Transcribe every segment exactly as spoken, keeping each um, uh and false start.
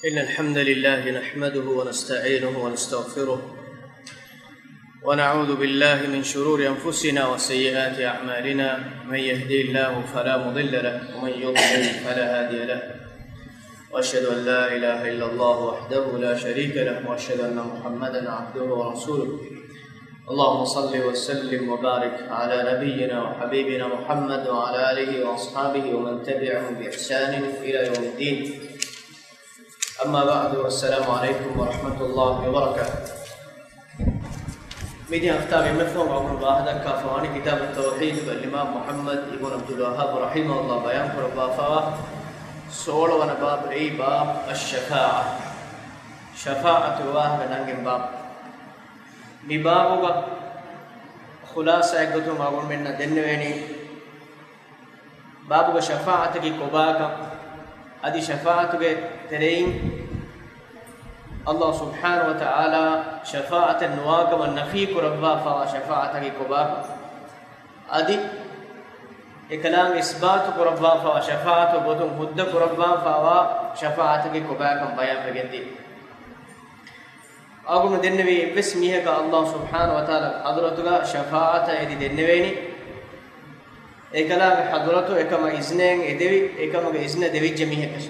إن الحمد لله نحمده ونستعينه ونستغفره، ونعوذ بالله من شرور أنفسنا وسيئات أعمالنا. من يهدي الله فلا مضل له، ومن يضلل فلا هادي له. وأشهد أن لا إله إلا الله وحده لا شريك له، وأشهد أن محمدا عبده ورسوله. اللهم صل وسلم وبارك على نبينا وحبيبنا محمد وعلى آله وأصحابه ومن تبعهم بإحسان إلى يوم الدين. أما بعد، السلام عليكم ورحمة الله وبركاته. މިދިޔަ ހަފްތާ ބިމެފުން ވަގުނު ވާހަކަދައްކާފަވާނީ ކިތާބު ތައުޙީދުގެ އިމާމް މުޙައްމަދު އިބްނު ޢަބްދުލް ވައްހާބު ރަޙިމަހުﷲ ބަޔާން ކުރައްވާފަވާ ސޯޅަ ވަނަ ބާބު. އެއީ ބާބު އައްޝަފާޢަ، ޝަފާޢަތުގެ ވާހަކަ ނަންގިން ބާބު. މި ބާބުގަ ޚުލާޞާއެއްގޮތުން އަޅުގަނޑުމެންނަށް ދެންނެވޭނީ، ބާބުގަ ޝަފާޢަތަކީ ކޮބާކަން، އަދި ޝަފާޢަތުގެ ތެރެއިން ﷲ ސުބްޙާނަހޫ ވަތަޢާލާ ޝަފާޢަތެއް ނުވާކަމަށް ނަފީ ކުރައްވާފަވާ ޝަފާޢަތަކީ ކޮބާކަން، އަދި އެކަލާނގެ އިސްބާތު ކުރައްވާފަވާ ޝަފާޢަތު ގޮތުން ހުއްދަ ކުރައްވާފަވާ ޝަފާޢަތަކީ ކޮބާކަން ބަޔާންވެގެންދިން. އަޅުގަނޑު ދެންނެވީ އެއްވެސް މީހަކަށް ﷲ ސުބްޙާނަހޫ ވަތަޢާލާ ޙަޟްރަތުގަ ޝަފާޢަތަށް އެދި ދެންނެވޭނީ، އެކަލާނގެ ޙަޟްރަތު އެކަމަށް އިޒްނައެއް އެދެވި، އެކަމުގެ އިޒްނަ ދެވިއްޖެ މީހަކަށް.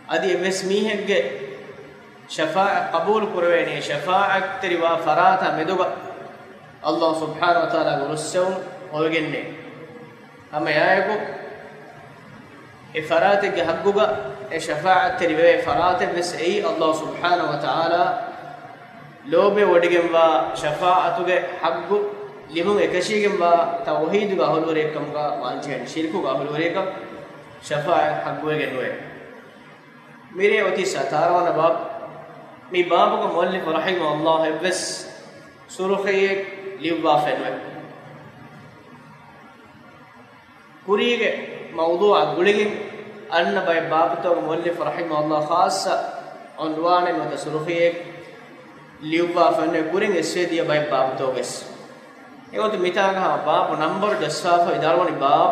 އަދި އެއްވެސް މީހެއްގެ ޝަފާޢަތް ޤަބޫލު ކުރެވޭނީ، ޝަފާޢަތްތެރިވާ ފަރާތާ މެދުގަ ﷲ ސުބްޙާނަހޫ ވަތަޢާލާގެ ރުއްސެވުން އޮވެގެންނޭ. ހަމައެއާއެކު، އެ ފަރާތެއްގެ ޙައްޤުގަ އެ ޝަފާޢަތްތެރިވެވޭ ފަރާތެއްވެސް އެއީ، ﷲ ސުބްޙާނަހޫ ވަތަޢާލާ ލޯބިވެ ވޮޑިގެންވާ ޝަފާޢަތުގެ ޙައްޤު ލިބުން އެކަށީގެންވާ ތައުޙީދުގެ އަހުލުވެރިއެއްކަމުގަ ވާންޖެހޭނެ، ޝިރްކުގެ އަހުލުވެރިއަކަށް ޝަފާޢަތް ޙައްޤުވެގެން ނުވޭ. މިރޭ އޮތީ ސަތާރަ ވަނަ ބާބު. މި ބާބުގަ މުއައްލިފު ރަޙިމަހުﷲ އެއްވެސް ސުރުޚީއެއް ލިޔުއްވާފައެއް ނުވޭ. ކުރީގެ މައުޟޫޢާ ގުޅިގެން އަންނަ ބައެއް ބާބުތަކުގަ މުއައްލިފު ރަޙިމަހުﷲ ޚާއްޞަ އުންވާނެއް ނުވަތަ ސުރުޚީއެއް ލިޔުއްވާފައެއް ނުވޭ. ކުރިން އެއްސެވި ދިޔަ ބައެއް ބާބުތަކުގައި ވެސް. އެގޮތުން މިތާނގަ ހަމަ ބާބު ނަންބަރު ޖައްސާފަ ވިދާޅުވަނީ ބާބު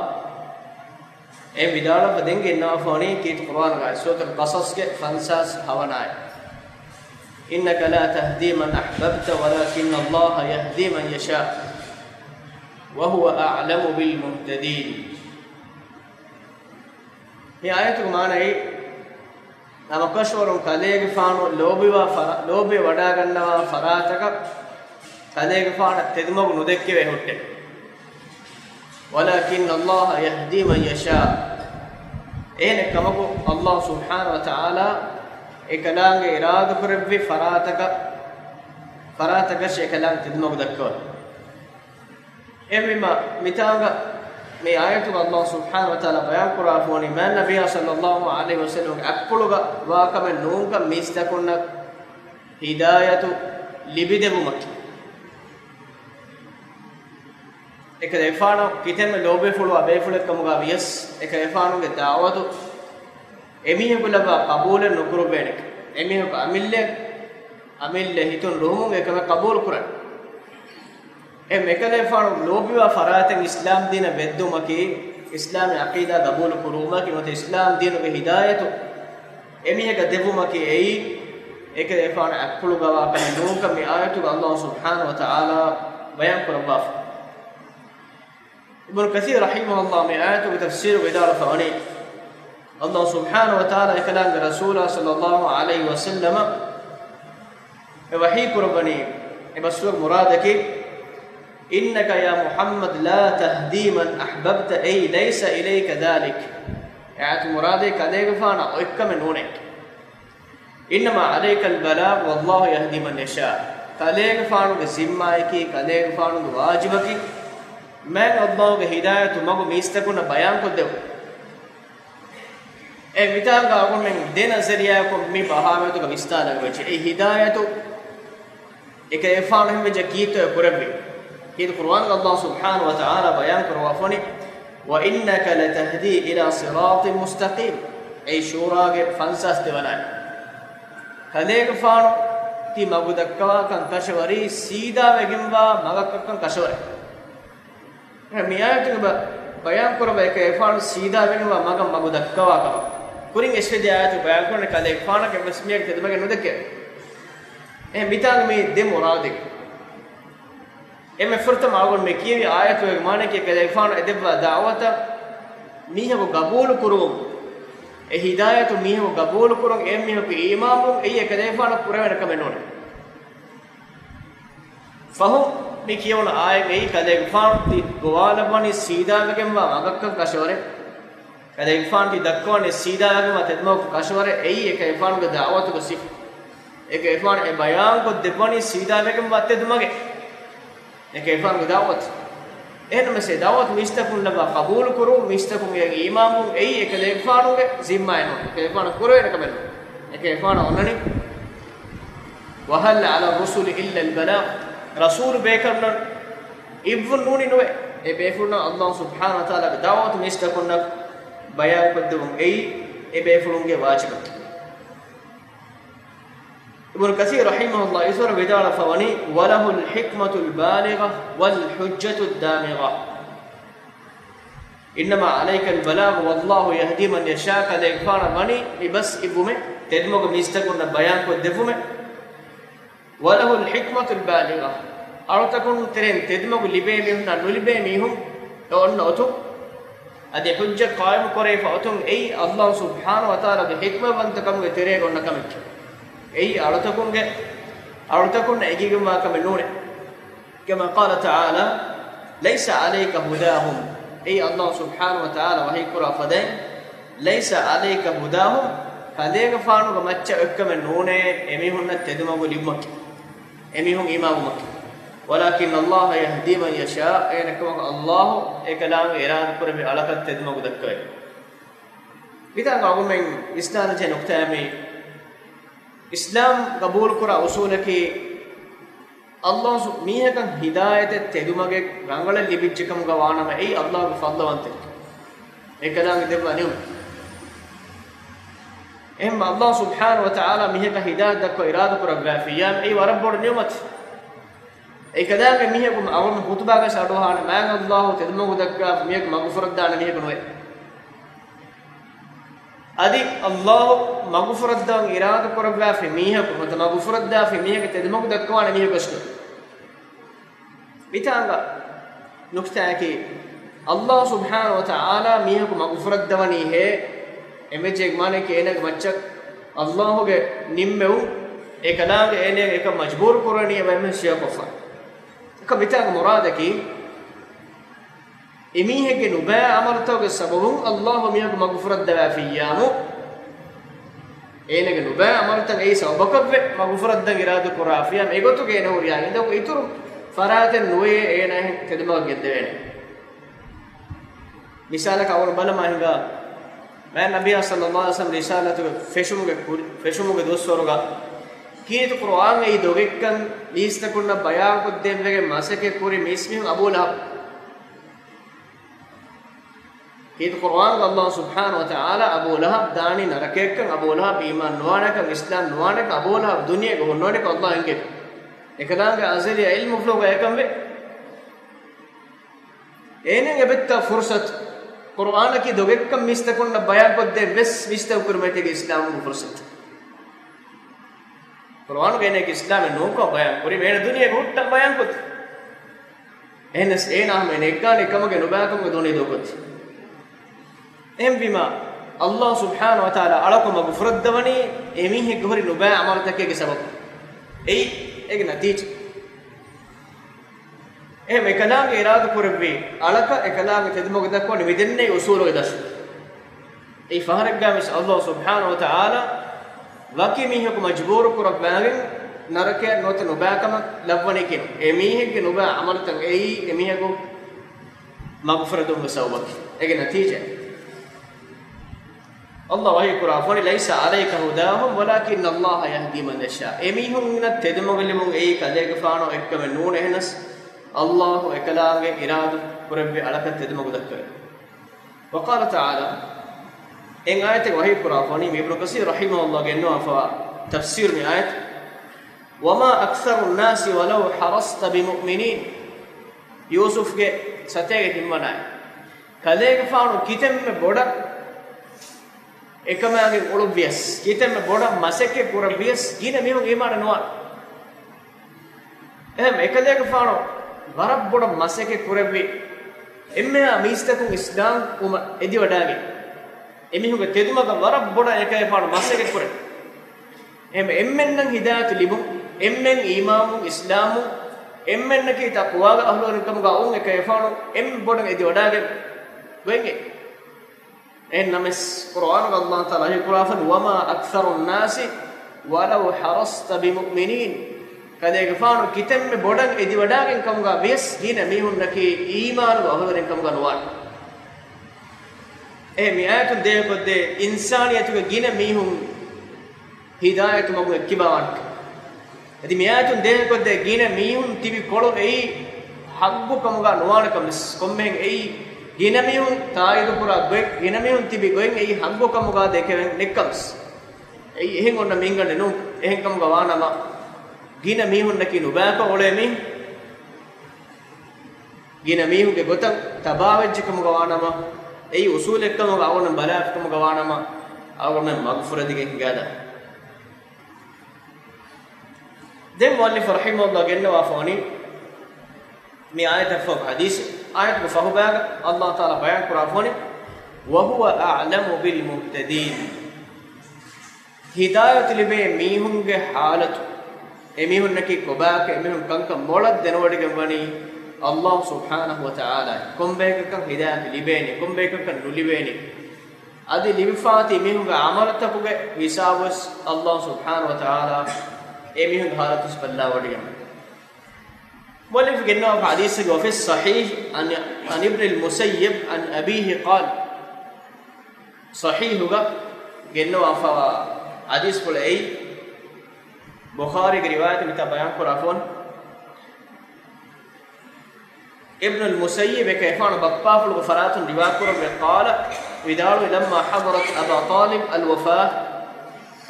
އެ ވިދާޅުވެފަ ދެން ގެންނަވާފަވަނީ ކީރިތި ޤުރުއާނުގައި ސޫރަތުލް ޤަޞަޞްގެ ފަންސާސް ހަވަނަ އާޔަތް. إنك لا تهدي من أحببت ولكن الله يهدي من يشاء وهو أعلم بالمهتدين. މި އާޔަތުގެ މާނައީ، ހަމަކަށަވަރުން ކަލޭގެފާނު ލޯބިވާ ފަރާ-، ލޯބިވެވަޑައިގަންނަވާ ފަރާތަކަށް ކަލޭގެފާނަށް ތެދުމަގު ނުދެއްކެވޭ ހުއްޓެވެ. ولكن الله يهدي من يشاء. އެހެނެއް ކަމަކު، ﷲ ސުބްޙާނަހޫ ވަތަޢާލާ އެކަލާނގެ އިރާދަކުރެއްވި ފަރާތަކަށް، ފަރާތަކަށް އެކަލާނގެ ތެދުމަގު ދައްކަވަން. އެހެންވީމަ، މިތާނގަ މި އާޔަތުގަ ﷲ ސުބްޙާނަހޫ ވަތަޢާލާ ބަޔާން ކުރާފަވަނީ، މާތް ނަބިއްޔާ ޞައްލައްލާހު ޢަލައިހި ވަސައްލަމްގެ އަތްޕުޅުގަ ވާކަމެއް ނޫންކަން މީސްތަކުންނަށް ހިދާޔަތު ލިބިދެވުމަކީ. އެކަލޭގެފާނު ކިތަންމެ ލޯބިވެފުޅުވާ ބޭފުޅެއްކަމުގަ ވިޔަސް، އެކަލޭގެފާނުގެ ދަޢުވަތު އެމީހަކު ލައްވާ ޤަބޫލެއް ނުކުރެވޭނެ. އެމީހަކު އަމިއްލަ، އަމިއްލަ ހިތުން ރުހުމުން އެކަމެއް ޤަބޫލު ކުރަން. އެ އެކަލޭގެފާނު ލޯބިވާ ފަރާތެއް އިސްލާމް ދީނަށް ވެއްދުމަކީ، އިސްލާމީ ޢަޤީދާ ޤަބޫލު ކުރުވުމަކީ، ނުވަތަ އިސްލާމް ދީނުގެ ހިދާޔަތު އެމީހަކަށް ދެއްވުމަކީ އެއީ، އެކަލޭގެފާނު އަތްޕުޅުގަ ވާކަމެއް ނޫންކަން މި އާޔަތުގަ ﷲ ސުބްޙާނަހޫ ވަތަޢާލާ ބަޔާން ކުރައްވާފަ. އިބްނު ކަޘީރު ރަޙިމަހުﷲ މި އާޔަތުގެ ތަފްސީރު ވިދާޅުވެފަވަނީ، ﷲ ސުބްޙާނަހޫ ވަތަޢާލާ އެކަލާނގެ ރަސޫލާ ޞައްލައްލާހު ޢަލައިހި ވަސައްލަމަށް އެ ވަޙީ ކުރައްވަނީ، އެ ބަސްފުޅުގެ މުރާދަކީ، إنك يا محمد لا تهدي من أحببت، أي ليس إليك ذلك. އެ އާޔަތުގެ މުރާދަކީ ކަލޭގެފާނަށް އޮތްކަމެއް ނޫނޭ. إنما عليك البلاغ والله يهدي من يشاء. ކަލޭގެފާނުގެ ޒިންމާއަކީ، ކަލޭގެފާނުގެ ވާޖިބަކީ، މާތް ﷲގެ ހިދާޔަތު މަގު މީސްތަކުންނަށް ބަޔާންކޮށްދެވުން. އެ މިތާނގަ އަޅުގަނޑުމެން ދެނަޒަރިއާއަކުން މި ބަހާމަތުގަ ވިސްނާލަން ވެއްޖެ. އެ ހިދާޔަތު އެކަލޭގެފާނު އެހެންވެއްޖެ ކީއްތޯ ކުރެއްވި؟ ކީރިތި ޤުރުއާނުގަ ﷲ ސުބްޙާނަހޫ ވަތަޢާލާ ބަޔާން ކުރައްވާފަވަނީ، وإنك لتهدي إلى صراط مستقيم. އެއީ ޝޫރާގެ ފަންސާސް ދެވަނަ އާޔަތް. ކަލޭގެފާނު ތި މަގު ދައްކަވާކަން ކަށަވަރީ ސީދާވެގެންވާ މަގަކަށްކަން ކަށަވަރޭ. މި އާޔަތުގަ ބަ-، ބަޔާން ކުރައްވަ އެކަލޭގެފާނު ސީދާވެގެންވާ މަގަށް މަގު ދައްކަވާ ކަމަށް. ކުރިން އެއްޗެއް ދެ އާޔަތު ބަޔާންކުރަނީ ކަލޭގެފާނަކަށް ވެސް މީހަކު ތެދުމަގެއް ނުދެއްކެވެ. އެހެން މިތާނގަ މި ދެ މުރާދެއް. އެންމެ ފުރަތަމަ އަޅުގަނޑު މި ކިޔެވި އާޔަތުގެ މާނައަކީ ކަލޭގެފާނު އެދެއްވާ ދަޢުވަތަށް މީހަކު ގަބޫލު ކުރުވުން، އެ ހިދާޔަތު މީހަކު ގަބޫލު ކުރުން، އެ މީހަކު އީމާންވުން، އެއީ އެ ކަލޭގެފާނަށް ކުރެވޭނެ ކަމެއް ނޫނޭ. ފަހުން މި ކިޔެވުނު އާޔަތް އެއީ ކަލޭގެފާނު ތި ގޮވާލައްވަނީ ސީދާވެގެންވާ މަގަށްކަން ކަށަވަރެއް. ކަލޭގެފާނު ތި ދައްކަވަނީ ސީދާވެގެންވާ ތެދުމަގަކު ކަށަވަރެއް. އެއީ އެ ކަލޭގެފާނުގެ ދަޢުވަތުގެ ސިފަ. އެ ކަލޭގެފާނު އެ ބަޔާންކޮށްދެއްވަނީ ސީދާވެގެންވާ ތެދުމަގެއް. އެ ކަލޭގެފާނުގެ ދަޢުވަތު. އެހެންނަމަވެސް އެ ދަޢުވަތު މީސްތަކުން ލައްވާ ޤަބޫލު ކުރުން، މީސްތަކުން އެއަށް އީމާންވުން، އެއީ އެ ކަލޭގެފާނުގެ ޒިންމާއެއް ނޫން. އެ ކަލޭގެފާނަށް ކުރެވޭނެ ކަމެއް ނޫން. އެ ކަލޭގެފާނަށް އޮންނަނީ وهل على الرسل إلا البلاغ. ރަސޫލު ބޭކަލުންނަށް އިއްވުން ނޫނީ ނުވޭ. އެ ބޭފުޅުންނަށް ﷲ ސުބްޙާނަހޫ ވަތަޢާލާގެ ދަޢުވަތު މީސްތަކުންނަށް ބަޔާންކޮށްދެވުން އެއީ އެ ބޭފުޅުންގެ ވާޖިބަކީ. އިބްނު ކަސީރު ރަޙިމަހުﷲ އިތުރަށް ވިދާޅުވެފަ ވަނީ، وله الحكمة البالغة والحجة الدامغة. إنما عليك البلاغ والله يهدي من يشاء. ކަލޭގެފާނަށް ވަނީ މި ބަސް އިއްވުމެއް، ތެދުމަގު މީސްތަކުންނަށް ބަޔާންކޮށްދެއްވުމެއް. وله الحكمة البالغة. އަޅުތަކުން ތެރެއިން ތެދުމަގު ލިބޭ މީހުންނާ ނުލިބޭ މީހުން އޮންނަ އޮތުން، އަދި ޙުއްޖަ ޤާއިމު ކުރެވިފަ އޮތުން އެއީ ﷲ ސުބްޙާނަހޫ ވަތަޢާލާގެ ޙިކްމަތްވަންތަކަމުގެ ތެރޭގަ އޮންނަ ކަމެއް. އެއީ އަޅުތަކުންގެ، އަޅުތަކުންނަށް އެނގިގެންވާ ކަމެއް ނޫނޭ. كما قال تعالى، ليس عليك هداهم. އެއީ ﷲ ސުބްޙާނަހޫ ވަތަޢާލާ ވަޙީކުރާ ފަދައިން، ليس عليك هداهم، ކަލޭގެފާނުގެ މައްޗަށް އޮތްކަމެއް ނޫނޭ އެމީހުންނަށް ތެދުމަގު ލިބުމަކީ، އެމީހުން އީމާންވުމަކީ. ولكن الله يهدي من يشاء، އޭނަ ކަމަކު ﷲ އެކަލާނގެ އިރާދަކުރެއްވި އަޅަކަށް ތެދުމަގު ދައްކަވޭ. މިތާނގަ އަޅުގަނޑުމެން ވިސްނާލަންޖެހޭ ނުކްތާއެއް މީ، އިސްލާމް ގަބޫލުކުރާ އުސޫލަކީ، ﷲ ސު-، މީހަކަށް ހިދާޔަތެއް ތެދުމަގެއް ރަނގަޅަށް ލިބިއްޖެކަމުގަ ވާނަމަ، އެއީ ﷲގެ ފަޟްލުވަންތެއް. އެކަލާނގެ ދެއްވާ ނިޢުމަތް. އެހެންމަ ﷲ ސުބްޙާނަހޫ ވަތަޢާލާ މީހަކަށް ހިދާޔަތް ދައްކަވަން އިރާދަކުރައްވާފިއްޔާ، އެއީ ވަރަށް ބޮޑު ނިޢުމަތެއް. އެކަލާނގެ މީހަކު އަޅުގަނޑު ޚުތުބާގަސް އަޑުއަހާނެ، މާތް ﷲ ތެދުމަގު ދައްކާފަ މީހަކު މަގުފުރައްދާނެ މީހަކު ނުވޭ. އަދި ﷲ މަގުފުރައްދަވަން އިރާދަކުރައްވާފި މީހަކު ނުވަތަ މަގުފުރައްދާފި މީހަކަށް ތެދުމަގު ދައްކަވާނެ މީހަކަށް ނުވޭ. މިތާނގަ ނުކްތާއަކީ، ﷲ ސުބްޙާނަހޫ ވަތަޢާލާ މީހަކު މަގުފުރައްދަވަނީ ހޭ، އެމެޖެއް މާނައަކީ އޭނާގެ މައްޗަށް ﷲގެ ނިންމެވުން، އެކަލާނގެ އޭނާ އެކަން މަޖްބޫރު ކުރަނީ އެބަ އެމެން ޝިޔާކޮށްފަ. އެކަ މިތާގެ މުރާދަކީ، އެމީހެއްގެ ނުބައި ޢަމަލުތަކުގެ ސަބަބުން ﷲ މީހަކު މަގުފުރައްދަވާފިއްޔާމު، އޭނާގެ ނުބައި ޢަމަލުތައް އެއީ ސަބަބަކަށްވެ މަގުފުރައްދަން އިރާދަކުރާފިއްޔާމު، އެގޮތުގަ އޭނާ ހުރިހާ އިނދަކު އިތުރު ފަރާތެއް ނުވެޔޭ އޭނާ އެހެން ތެދުމަގަށް ގެންދެވޭނެ. މިސާލަކަށް އަޅުގަނޑު ބަލަމާ ހިނގާ، މާތް ނަބިއްޔާ ޞައްލައްލާހު ޢަލައިހި ވަސައްލަމް ރިސާލަތުގެ ފެށުމުގެ ކުރި، ފެށުމުގެ ދުވަސްވަރުގަ ކީރިތި ޤުރުއާން އެއީ ދޮގެއްކަން މީސްތަކުންނަށް ބަޔާންކޮށްދޭން ވެގެން މަސައްކަތް ކުރި މީސްމީހުން އަބޫ ލަހަބް. ކީރިތި ޤުރުއާންގަ ﷲ ސުބްޙާނަހޫ ވަތަޢާލާ އަބޫ ލަހަބް ދާނީ ނަރަކަޔަށްކަން، އަބޫ ލަހަބް އީމާން ނުވާނެކަން، އިސްލާމް ނުވާނެކަން، އަބޫ ލަހަބް ދުނިޔޭގަ ހުންނާނެކަން ﷲ އެނގޭ. އެކަލާނގެ އަޒަލީ ޢިލްމުފުޅުގަ އެކަން ވޭ. އޭނައަށް އެބައޮތްތާ ފުރުޞަތު، ޤުރުއާނަކީ ދޮގެއްކަން މީސްތަކުންނަށް ބަޔާންކޮށްދޭން ވެސް މީސްތަކު ކުރިމަތީގެ އިސްލާމުގެ ފުރުޞަތު. ޤުރުއާނުގަ އޭނައަކީ އިސްލާމެއް ނޫންކަން ބަޔާން ކުރީ، އޭނަ ދުނިޔޭގަ ހުއްޓަން ބަޔާންކޮށްދޭ. އެހެނަސް އޭނަ ހަމަ ނެއްގާނެ ކަމުގެ ނުބައިކަމުގެ ދުނިޔެ ދޫކޮށްދޭ. އެހެންވީމާ، ﷲ ސުބްޙާނަހޫ ވަތަޢާލާ އަޅަކު މަގުފުރައްދަވަނީ އެމީހެއްގެ ހުރި ނުބައި ޢަމަލުތަކެއްގެ ސަބަބުން. އެއީ އޭގެ ނަތީޖާ. އެހެން އެކަލާނގެ އިރާދަކުރެއްވި އަޅަކަށް އެކަލާނގެ ތެދުމަގު ދައްކަވަނީ މިދެންނެވި އުޞޫލުގެ ދަށުން. އެއީ ފަހަރެއްގަ ވެސް ﷲ ސުބްޙާނަހޫ ވަތަޢާލާ ވަކި މީހަކު މަޖްބޫރު ކުރައްވާގެން ނަރަކަޔަށް ނުވަތަ ނުބައިކަމަށް ލައްވަނީކީ ނޫން. އެމީހެއްގެ ނުބައި ޢަމަލުތައް އެއީ އެމީހަކު މަގުފުރެދުމުގެ ސަބަބަކީ. އޭގެ ނަތީޖާ. ﷲ ވަޙީ ކުރާ ފަނި، ليس عليك هداهم ولكن الله يهدي من يشاء. އެމީހުންނަށް ތެދުމަގު ލިބުން އެއީ ކަލޭގެފާނު އޮތްކަމެއް ނޫން، އެހެނަސް ﷲ އެކަލާނގެ އިރާދަ ކުރެއްވި އަޅަކަށް ތެދުމަގު ދައްކަވޭ. وقال تعالى، އެއް އާޔަތެއް ވަޙީ ކުރާ ފަނި، އިބްނު ކަސީރު ރަޙިމަހުﷲ ގެންނަވާފަ ތަފްސީރު މި އާޔަތު، وما أكثر الناس ولو حرصت بمؤمنين. ޔޫސުފްގެ ސަތޭގެ ތިންވަނަ އާޔަތު. ކަލޭގެފާނު ކިތަންމެ ބޮޑަށް އެކަމާގެ އުޅުއްވިޔަސް، ކިތަންމެ ބޮޑަށް މަސައްކަތް ކުރެއްވިޔަސް، ގިނަ މީހުން އީމާން ނުވާނެ. އެހެން އެކަލޭގެފާނު ވަރަށް ބޮޑަށް މަސައްކަތް ކުރެއްވި އެންމެހާ މީސްތަކުން އިސްލާމް ވުމަށް އެދިވަޑާގެން، އެމީހުންގެ ތެދުމަގަށް ވަރަށް ބޮޑަށް އެކަލޭގެފާނު މަސައްކަތް ކުރޭ. އެހެން އެންމެންނަށް ހިދާޔަތު ލިބުން، އެންމެން އީމާންވުން، އިސްލާމްވުން، އެންމެންނަކީ ތަޤްވާގެ އަހުލުވެރިން ކަމުގަ އޮން އެކަލޭގެފާނު އެންމެ ބޮޑަށް އެދިވަޑާގެން ގޮތްގެ. އެހެން ނަމަވެސް، ޤުރުއާނުގަ ﷲ ތަޢާލާ ވަޙީ ކުރާފަ، "وما أكثر الناس ولو حرصت بمؤمنين." ކަލޭގެފާނު ކިތަންމެ ބޮޑަށް އެދިވަޑާގެން ކަމުގަ ވިޔަސް، ގިނަ މީހުންނަކީ އީމާނުގެ އަހުލުވެރިން ކަމުގަ ނުވާނެ. އެ މި އާޔަތުން ދޭހަކޮށްދޭ އިންސާނިއްޔަތުގެ ގިނަ މީހުން ހިދާޔަތު މަގުން އެއްކިބާވާނެ. އަދި މި އާޔަތުން ދޭހަކޮށްދޭ ގިނަ މީހުން ތިބި ކޮޅު އެއީ ޙައްޤު ކަމުގަ ނުވާނެ ކަމަށް. ކޮންމެހެން އެއީ ގިނަ މީހުން ތާއީދު ކުރާ ގޮތް، ގިނަ މީހުން ތިބި ގޮތް އެއީ ޙައްޤު ކަމުގަ ދެކެވެން ނެތް ކަމަށް. އެއީ އެހެން އޮންނަ މިންގަނޑެއް ނޫން. އެހެން ކަމުގަ ވާނަމަ، ގިނަ މީހުންނަކީ ނުބައިކޮށް އުޅޭ މީހުން. ގިނަ މީހުންގެ ގޮތަށް ތަބާވެއްޖެ ކަމުގަ ވާނަމަ، އެއީ އުޞޫލެއް ކަމުގަ އަޅުގަނޑު ބަލާފި ކަމުގަ ވާނަމަ، އަޅުގަނޑުމެން މަގުފުރެދިގެން ހިނގާދާނެ. ދެން މުއައްލިފު ރަޙިމަހުﷲ ގެންނަވާފަވަނީ މި އާޔަތަށް ފަހު ޙަދީޘް، އާޔަތުގެ ފަހުބައިގަ ﷲ ތަޢާލާ ބަޔާން ކުރާފަވަނީ، "وهو أعلم بالمهتدين." ހިދާޔަތު ލިބޭ މީހުންގެ ޙާލަތު، އެމީހުންނަކީ ކޮބާކަށް، އެމީހުން ކަންކަން މޮޅަށް ދެނެވޮޑިގެން ވަނީ ﷲ ސުބްޙާނަހޫ ވަތަޢާލާ. ކޮންބަޔަކަކަށް ހިދާޔަތު ލިބޭނީ، ކޮންބަޔަކަކަށް ނުލިބޭނީ. އަދި ލިބިފާތީ މީހުންގެ އަމަލުތަކުގެ ހިސާބުވެސް ﷲ ސުބްޙާނަހޫ ވަތަޢާލާ އެމީހުންގެ ޙާލަތުވެސް ބައްލަވޮޑިގެން. މުއައްލިފު ގެންނަވާ ޙަދީޘެއްގަ، وفي الصحيح عن، عن ابن المسيب عن أبيه قال، ޞަޙީޙުގަ ގެންނަވާފަވާ ޙަދީޘްފުޅެއް އެއީ، ބުޚާރީގެ ރިވާޔަތު މިތާ ބަޔާން ކުރާފަވަނީ. އިބްނުލް މުސައްޔިބް އެކަލޭގެފާނު ބައްޕާފުޅުގެ ފަރާތުން ރިވާކުރެއްވި، قال، ވިދާޅުވި، لما حضرت أبا طالب الوفاة،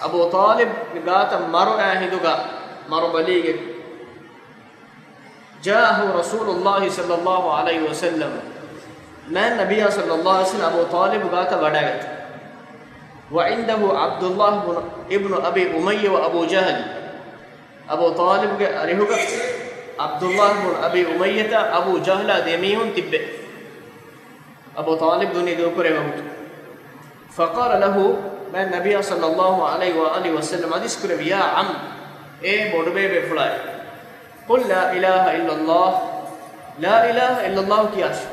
އަބޫ ޠާލިބްގެ ގާތަށް މަރު އާ ހިނދުގަ، މަރު ބަލީގެ، جاءه رسول الله صلى الله عليه وسلم، މާތް ނަބިއްޔާ ޞައްލައްލާހު ޢަލައިހި ވަސައްލަމް އަބޫ ޠާލިބު ގާތަށް ވަޑައިގަތީ. وعنده عبد الله بن، ابن أبي أمية وأبو جهل. އަބޫ ޠާލިބުގެ އަރިހުގަ ޢަބްދުﷲ ބުން އަބީ އުމައްޔަތާ އަބޫ ޖަހްލާ ދެމީހުން ތިއްބެވި. އަބޫ ޠާލިބު ދުނިޔެ ދޫކުރޭ ވަގުތު. فقال له، މާތް ނަބިއްޔާ ޞައްލައްލާހު ޢަލައިހި ވައާލިހި ވަސައްލަމް ޙަދީޘް ކުރެއްވި، يا عم، އޭ ބޮޑުބޭބޭފުޅާއޭ، قل لا إله إلا الله، لا إله إلا الله ކިޔާށޭ.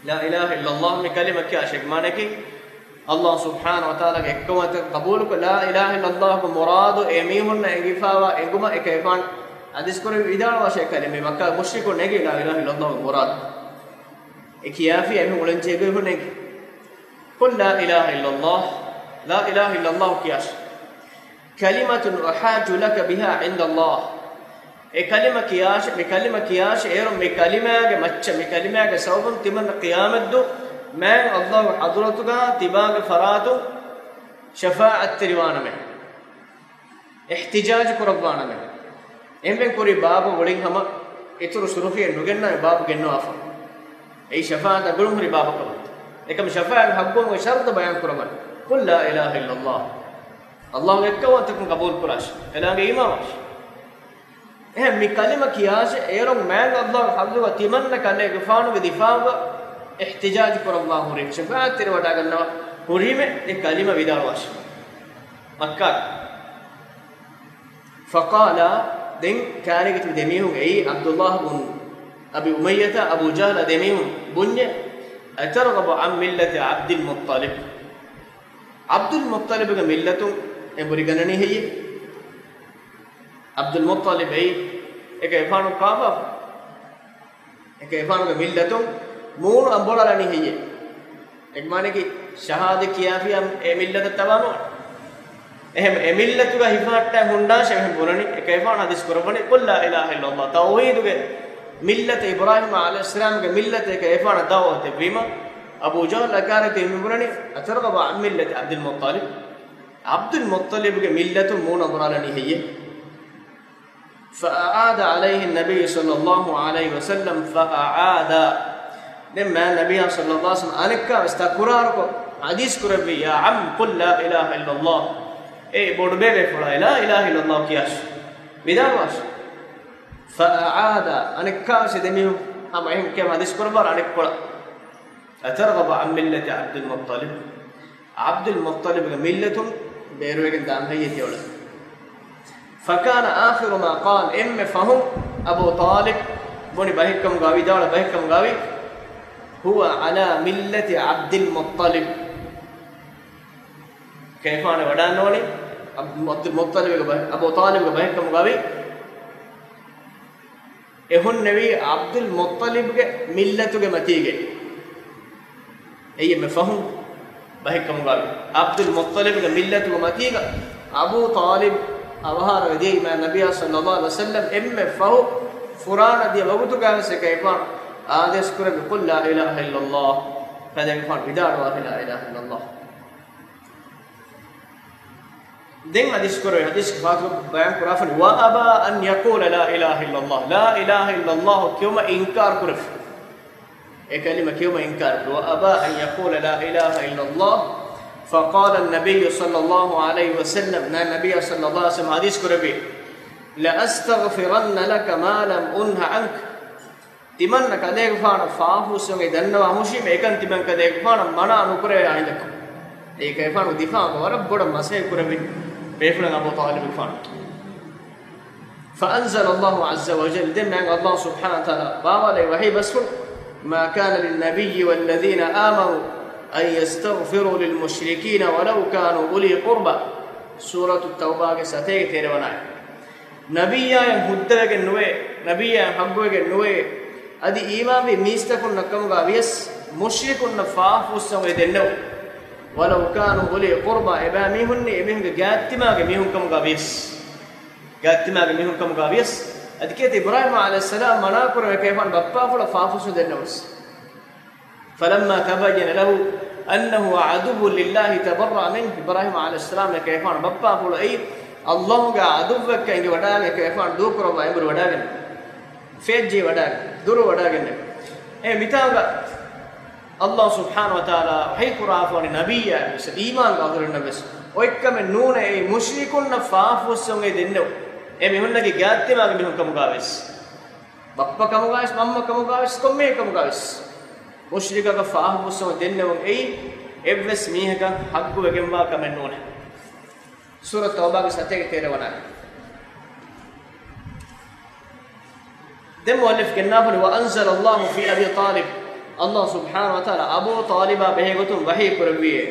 لا إله إلا الله މި ކަލިމަ ކިޔާށޭ. މާނައަކީ، ﷲ ސުބްޙާނަހޫ ވަތަޢާލާގެ އެއްކައުވަންތަކަން ޤަބޫލުކޮށް، لا إله إلا الله ގެ މުރާދު އެމީހުންނަށް އެނގިފައިވާ އެނގުމަށް އެކަލޭގެފާނު ޙަދީޘް ކުރެއްވި، ވިދާޅުވާށޭ ކަލިމަ. މައްކާ މުޝްރިކުން ނެގި، لا إله إلا الله ގެ މުރާދު އެ ކިޔާފި އެމީހުން އުޅެންޖެހޭ ގޮތް ނެގި. قل لا إله إلا الله، لا إله إلا الله ކިޔާށޭ. كلمة أحاج لك بها عند الله. އެ ކަލިމަ ކިޔާށޭ، މި ކަލިމަ ކިޔާށޭ، އޭރުން މި ކަލިމާގެ މައްޗަށް، މި ކަލިމާގެ ސަބަބުން ތިމަންނަ ޤިޔާމަތްދުވަހު މާތް ﷲ ގެ ޙަޟްރަތުގަ ތިބާގެ ފަރާތުން ޝަފާޢަތްތެރިވާނަމޭ، އިޙްތިޖާޖު ކުރައްވާނަމޭ. އެންމެން ކުރީ ބާބު އުޅިން ހަމަ އިތުރު ޝުރުޙިއެއް ނުގެންނަމޭ ބާބު ގެންނަވާފަ. އެއީ ޝަފާޢަތާ ގުޅުން ހުރި ބާބަކަށް ވަންތަ. އެކަމަށް ޝަފާޢަތް ޙައްޤުވުމުގެ ޝަރުޠު ބަޔާން ކުރައްވަނީ، قل لا إله إلا الله. ﷲ ގެ އެއްކައުވަންތަކަން ޤަބޫލު ކުރާށޭ. އެކަލާނގެ އީމާންވާށޭ. އެހެން މި ކަލިމަ ކިޔާށޭ، އޭރުން މާތް ﷲ ގެ ޙަޟްރަތުގަ ތިމަންނަ ކަލޭގެފާނުގެ ދިފާޢުގަ އިޙްތިޖާޖު ކުރައްވާ ހުރީމޭ، ޝަފާޢަތް ތެރިވަޑައިގަންނަވާ ހުރީމޭ، އެ ކަލިމަ ވިދާޅުވާށޭ. މައްކާ. فقال، ދެން ކާރިގެ ތިބި ދެމީހުން އެއީ ޢަބްދުﷲ ބުން އަބީ އުމައްޔަތާ އަބޫ ޖަހްލާ ދެމީހުން ބުންޏޭ، أترغب عن ملة عبد المطلب؟ ޢަބްދުލް މުއްޠަލިބުގެ މިއްލަތުން އެނބުރިގަންނަނީ ހެއްޔޭ؟ ޢަބްދުލް މުއްޠަލިބު އެއީ އެކަލޭގެފާނު ކާފަ، އެކަލޭގެފާނުގެ މިއްލަތުން މޫނު އަނބުރާލަނީ ހެއްޔޭ؟ އެކަމާނަކީ ޝަހާދަތް ކިޔާފިއްޔާ އެ މިއްލަތަށް ތަބާ ނުވާނެ. އެހެން އެ މިއްލަތުގަ ހިފަހައްޓާ ހުންނާށޭ އެހެން ބުނަނީ. އެކަލޭގެފާނު ޙަދީޘް ކުރައްވަނީ، قل لا إله إلا الله. ތައުޙީދުގެ މިއްލަތަށް، އިބްރާހީމް ޢަލައިހިއްސަލާމްގެ މިއްލަތަށް އެކަލޭގެފާނަށް ދަޢުވަތު ދެއްވީމަ، އަބޫ ޖަހްލު އަކާރެ ތިބި މި ބުނަނީ، أترغب عن ملة عبد المطلب؟ ޢަބްދުލް މުއްޠަލިބުގެ މިއްލަތުން މޫނު އަނބުރާލަނީ ހެއްޔޭ؟ فأعاد عليه النبي صلى الله عليه وسلم، فأعاد. ދެން މާތް ނަބިއްޔާ ޞައްލައްލާހު ޢަލައިހި ވަސައްލަމް އަނެއްކާވެސް ތަކުރާރުކޮށް، ޙަދީޘް ކުރެއްވި، يا عم قل لا إله إلا الله. އޭ ބޮޑުބޭބޭފުޅާ، لا إله إلا الله ކިޔާށި، ވިދާޅުވާށި. فأعاد، އަނެއްކާވެސް ދެމީހުން ހަމަ އެހެން ކިޔަމަ ޙަދީޘް ކުރައްވާ އަނެއްކޮޅަށް. أترغب عن ملة عبد المطلب؟ ޢަބްދުލް މުއްޠަލިބުގެ މިއްލަތުން ބޭރުވެގެން ދާން ހައްޔެއް ތިއޮޅެ؟ فكان آخر ما قال، އެންމެ ފަހުން އަބޫ ޠާލިބް ބުނި ބަހެއްކަމުގައި، ވިދާޅު ބަހެއްކަމުގައި، هو على ملة عبد المطلب. ކައިފާނެ ވަޑާންނޯނީ އަބް-، ޢަބްދުލް މުއްޠަލިބުގެ ބަ-، އަބޫ ޠާލިބުގެ ބަހެއްކަމުގައި. އެ ހުންނެވީ ޢަބްދުލް މުއްޠަލިބްގެ މިއްލަތުގެ މަތީގައި. އެއީ އެންމެ ފަހުން ބަހެއްކަމުގައި، ޢަބްދުލް މުއްޠަލިބްގެ މިއްލަތުގެ މަތީގަ އަބޫ ޠާލިބް އަވަހާރަވެ ދިޔައީ މާތް ނަބިއްޔާ ޞައްލައްލާހު ޢަލައިހި ވަސައްލަމް އެންމެ ފަހު ފުރާނަ ދިޔަ ވަގުތުގަވެސް އެކަލޭގެފާނު އާދޭސް ކުރެއްވި، قل لا إله إلا الله، ކަލޭގެފާނު ވިދާޅުވާށި، لا إله إلا الله. ދެން ޙަދީޘް ކުރެވޭ، ޙަދީޘްގެ ފާތުގަ ބަޔާން ކުރާފަނި، وأبى أن يقول لا إله إلا الله، لا إله إلا الله ކިޔުމަށް އިންކާރު ކުރެފި. އެ ކަލިމަ ކިޔުމަށް އިންކާރު ކުރެފި. وأبى أن يقول لا إله إلا الله، فقال النبي صلى الله عليه وسلم، މާތް ނަބިއްޔާ ޞައްލައްލާހު ޢަލައިހި ވަސައްލަމް ޙަދީޘް ކުރެއްވި، لأستغفرن لك ما لم أنه عنك. ތިމަންނަ ކަލޭގެފާނަށް ފާފަ ހުސްވަން ދަންނަވާ ހުށީމެ، އެކަން ތިމަން ކަލޭގެފާނަށް މަނާ ނުކުރެވޭ އައިންދަކު. އެކަލޭގެފާނު ދިފާޢުގަ ވަރަށް ބޮޑަށް މަސައްކަތް ކުރެއްވި ބޭފުޅުން އަބޫ ޠާލިބުގެފާނު. فأنزل الله عز وجل، ދެން މާތް ﷲ ސުބްޙާނަހޫ ވަތަޢާލާ ބާވާލައި ވަޙީ ބަސްފުޅު، ما كان للنبي والذين آمنوا أن يستغفروا للمشركين ولو كانوا أولي قربى. ސޫރަތު ތައުބާގެ ސަތޭކަ ތޭރަ ވަނަ އާޔަތް. ނަބިއްޔާއަށް ހުއްދަވެގެން ނުވޭ، ނަބިއްޔާއަށް ޙައްޤުވެގެން ނުވޭ، އަދި އީމާންވި މީސްތަކުންނަށް ކަމުގަ ވިޔަސް، މުޝްރިކުންނަށް ފާފަ ހުސްވަން އޮތް ދެންނެވު. ولو كانوا أولي قربى، އެބައިމީހުންނީ އެމީހުންގެ ގާތްތިމާގެ މީހުން ކަމުގަ ވިޔަސް. ގާތްތިމާގެ މީހުން ކަމުގަ ވިޔަސް. އަދި ކީއްތަ އިބްރާހީމް ޢަލައިހިއްސަލާމް މަނާ ކުރަން އެކަލޭގެފާނު ބައްޕާފުޅަށް ފާފަ ހުސްވަން ދެންނެވުން. فلما تبين له أنه عدو لله تبرأ منه. އިބްރާހީމް ޢަލައިހިއްސަލާމް އެކަލޭގެފާނު ބައްޕާފުޅު އެއީ ﷲގެ ޢަދުއްވެއްކަން އެނގިވަޑާގެން އެކަލޭގެފާނު ދޫކުރައްވާ އެނބުރިވަޑާގެން، ފޭއްޖެވިވަޑާގެން، ދުރުވަޑާގެން. އެ މިތާނގަ ﷲ ސުބްޙާނަހޫ ވަތަޢާލާ ވަޙީ ކުރާފަވަނީ ނަބިއްޔާ ވެސް، އީމާން އަހުލުންނަށް ވެސް އޮތްކަމެއް ނޫނޭ އެއީ މުޝްރިކުންނަށް ފާފަ ހުސްވަން އޮތް ދެންނެވު. އެ މީހުންނަކީ ގާތްތިމާގެ މީހުން ކަމުގަ ވިޔަސް. ބައްޕަ ކަމުގަ ވިޔަސް، މަންމަ ކަމުގަ ވިޔަސް، ކޮންމެ ކަމުގަ ވިޔަސް. މުޝްރިކަކަށް ފާފަ ހުސްވަން ދެންނެވުން އެއީ އެއްވެސް މީހަކަށް ޙައްޤުވެގެންވާ ކަމެއް ނޫނޭ. ސޫރަތު ތައުބާގެ ސަތޭކަ ތޭރަ ވަނަ އާޔަތް. ދެން މުއައްލިފް ގެންނާފަނި، وأنزل الله في أبي طالب، ﷲ ސުބްޙާނަހޫ ވަތަޢާލާ އަބޫ ޠާލިބާ ބެހޭގޮތުން ވަޙީ ކުރެއްވިއޭ،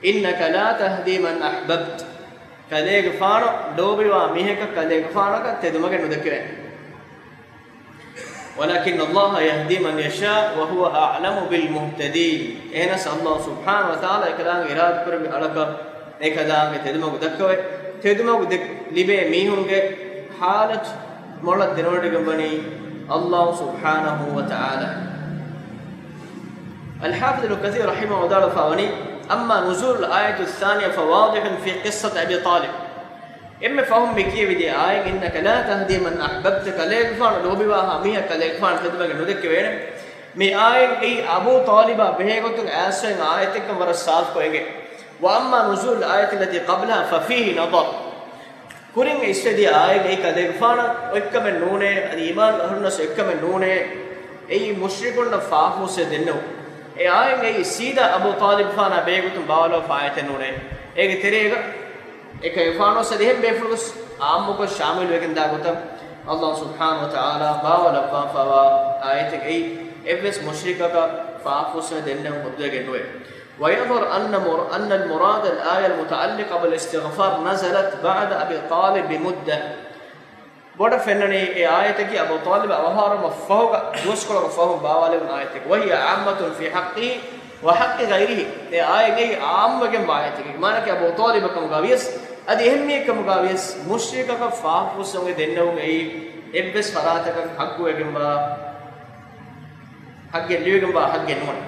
إنك لا تهدي من أحببت، ކަލޭގެފާނު ލޯބިވާ މީހަކަށް ކަލޭގެފާނަކަށް ތެދުމަގެއް ނުދެއްކެވޭނެ. ولكن الله يهدي من يشاء وهو أعلم بالمهتدين. އެހެނަސް ﷲ ސުބްޙާނަހޫ ވަތަޢާލާ އެކަލާނގެ އިރާދަކުރެއްވި އަޅަކަށް އެކަލާނގެ ތެދުމަގު ދައްކަވައި. ތެދުމަގު ދެ-، ލިބޭ މީހުންގެ ޙާލަތު މޮޅަށް ދެނެވޮޑިގެންވަނީ ﷲ ސުބްޙާނަހޫ ވަތަޢާލާ. އަލްޙާފިޡު އިބްނު ކަޘީރު ރަޙިމަހު ވަދާޅުފާވަނީ، أما نزول الآية الثانية فواضح في قصة أبي طالب. އެންމެ ފަހުން މި ކިޔެވިދިޔަ އާޔަތް، إنك لا تهدي من أحببت، ކަލޭގެފާނު ލޯބިވާހާ މީހަށް ކަލޭގެފާނު ތެދުމަގެއް ނުދެއްކެވޭނެ. މި އާޔަތް އެއީ އަބޫ ޠާލިބާ ބެހޭގޮތުން އައިސްފައި އާޔަތެއްކަން ވަރަށް ސާފުކޮށް އެނގޭ. وأما نزول الآية التي قبلها ففيه نظر. ކުރިން އިސްވެދިޔަ އާޔަތް އެއީ ކަލޭގެފާނަށް އޮތްކަމެއް ނޫނޭ، އަދި އީމާން އަހުލުންނަސް އޮތްކަމެއް ނޫނޭ، އެއީ މުޝްރިކުންނަށް ފާފަ ހުސްވެ ދެންނެވު. އެ އާޔަތް އެއީ ސީދާ އަބޫ ޠާލިބުފާނާ ބެހޭގޮތުން ބާވަލަވާފަ އާޔަތެއް ނޫނޭ. އޭގެ ތެރޭގަ އެކަލޭގެފާނު އަދި އެހެން ބޭފުޅުވެސް އާއްމުކޮށް ޝާމިލުވެގެންދާ ގޮތަށް ﷲ ސުބްޙާނަހޫ ވަތަޢާލާ ބާވަލައްވާފަވާ އާޔަތެއް އެއީ އެއްވެސް މުޝްރިކަކަށް ފާފަ ހުސްވެ ދެންނެވުން ހުއްދަވެގެން ނުވޭ. ويظهر أن مر-، أن المراد الآية المتعلقة بالاستغفار نزلت بعد أبي طالب بمدة. ބޮޑަށް ފެންނަނީ އެ އާޔަތަކީ އަބޫ ޠާލިބް އަވަހާރަވުމަށް ފަހުގަ ދުވަސްކޮޅަކަށް ފަހުން ބާވާލެވުނު އާޔަތެއް. وهي عامة في حقه وحق غيره. އެ އާޔަތް އެއީ ޢާއްމުވެގެންވާ އާޔަތެއް. މާނައަކީ އަބޫ ޠާލިބަށް ކަމުގަ ވިޔަސް، އަދި އެހެން މީހެއް ކަމުގަ ވިޔަސް، މުޝްރިކަކަށް ފާފަ ހުސްވަން އޮތް ދެންނެވުން އެއީ އެއްވެސް ފަރާތަކަށް ޙައްޤުވެގެންވާ ޙައްޤެއް ލިބިގެންވާ ޙައްޤެއް ނޫން.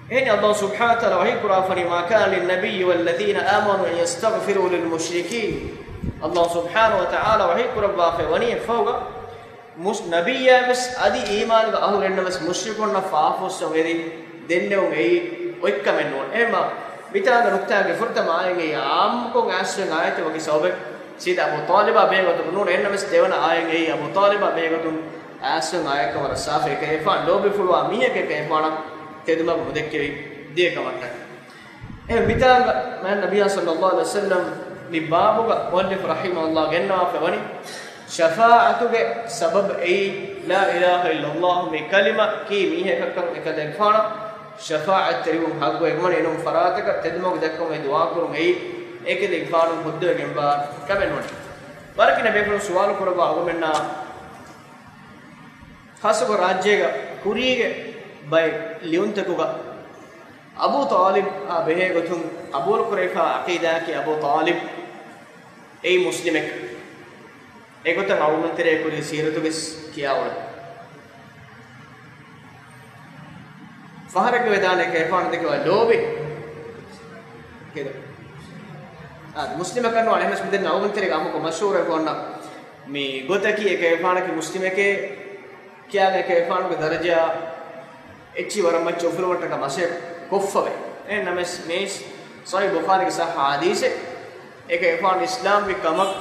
އެހެނީ ﷲ ސުބްޙާނަހޫ ވަތަޢާލާ ވަޙީ ކުރާފަނީ، ما كان للنبي والذين آمنوا أن يستغفروا للمشركين. ﷲ ސުބްޙާނަހޫ ވަތަޢާލާ ވަޙީ ކުރައްވާފައި ވަނީ އެއްފަހުގަ މުޝް-، ނަބިއްޔާވެސް އަދި އީމާނުގެ އަހުލުންނަށް ވެސް މުޝްރިކުންނަށް ފާފަ ހުސްވަން އެދި ދެންނެވުން އެއީ އޮތްކަމެއް ނޫން. އެހެންމަ މިތާގަ ނުކްތާގެ ފުރަތަމަ އާޔަތް އެއީ އާއްމުކޮށް އައިސްފަ އޮތް އާޔަތެއް ވަކި ސަބަބެއް ސީދާ އަބޫ ޠާލިބާ ބެހޭގޮތަކަށް ނޫން. އެހެންނަމަވެސް ދެވަނަ އާޔަތް އެއީ އަބޫ ޠާލިބާ ބެހޭގޮތުން އައިސްފަ އޮތް އާޔަތްކަން ވަރަށް ސާފު. އެކަލޭގެފާނު ލޯބިފުޅުވާ މީހެކޭ އެކަލޭގެފާނަށް ތެދުމަގު ނުދެއްކެވި ދިޔަ ކަމަށްޓަކައި. އެހެން މިތާގަ މާތް ނަބިއްޔާ ޞައްލައްލާހު ޢަލައިހި ވަސައްލަމް މި ބާބުގަ މުއައްލިފު ރަޙިމަހުﷲ ގެންނަވާފަ ވަނީ، ޝަފާޢަތުގެ ސަބަބު އެއީ، ލާ އިލާހަ އިއްލައްލާހު މި ކަލިމަ ކީ މީހަކަށްކަން އެކަލޭގެފާނަށް ޝަފާޢަތްތެރިވުން ޙައްޤުވެގެންވަނީ. އެނޫން ފަރާތަކަށް ތެދުމަގު ދައްކަން އެ ދުޢާ ކުރުން އެއީ އެކަލޭގެފާނު ހުއްދަވެގެންވާ ކަމެއް ނޫން. ވަރަކަށް ނަބީފުޅުން ސުވާލު ކުރައްވާ އަޅުގަނޑުމެންނާ ޚާއްޞަކޮށް ރާއްޖޭގަ ކުރީގެ ބައެއް ލިޔުންތަކުގަ އަބޫ ޠާލިބާ ބެހޭގޮތުން ޤަބޫލުކުރެވިފާ ޢަޤީދާއަކީ އަބޫ ޠާލިބް އެއީ މުސްލިމެކޭ. އެގޮތަށް އަޅުގަނޑު ތެރޭ ކުރީ ސީރަތުގަސް ކިޔާ އުޅެ. ފަހަރެއްގަ ވެދާނެ އެކަލޭގެފާނު ދެކެވާ ލޯބި. ކިޔަ. އާ، މުސްލިމަކަށް ނުވާނެ، އެހެންނަމަވެސް މިދެންނެވި އަޅުގަނޑު ތެރޭގަ އާއްމުކޮށް މަޝްހޫރުވެފަ އޮންނަ މި ގޮތަކީ އެކަލޭގެފާނަކީ މުސްލިމެކޭ ކިޔާގެން އެކަލޭގެފާނުގެ ދަރަޖަ އެއްޗިހި ވަރަށް މައްޗަށް އުފުލުވުމަށްޓަކާ މަސައްކަތް ކޮށްފަވޭ. އެހެންނަމަވެސް މިއީ ޞަޙީޙު ބުޚާރީގެ ޞައްޙަ ޙަދީޘެއް. އެކަލޭގެފާނު އިސްލާމްވި ކަމަށް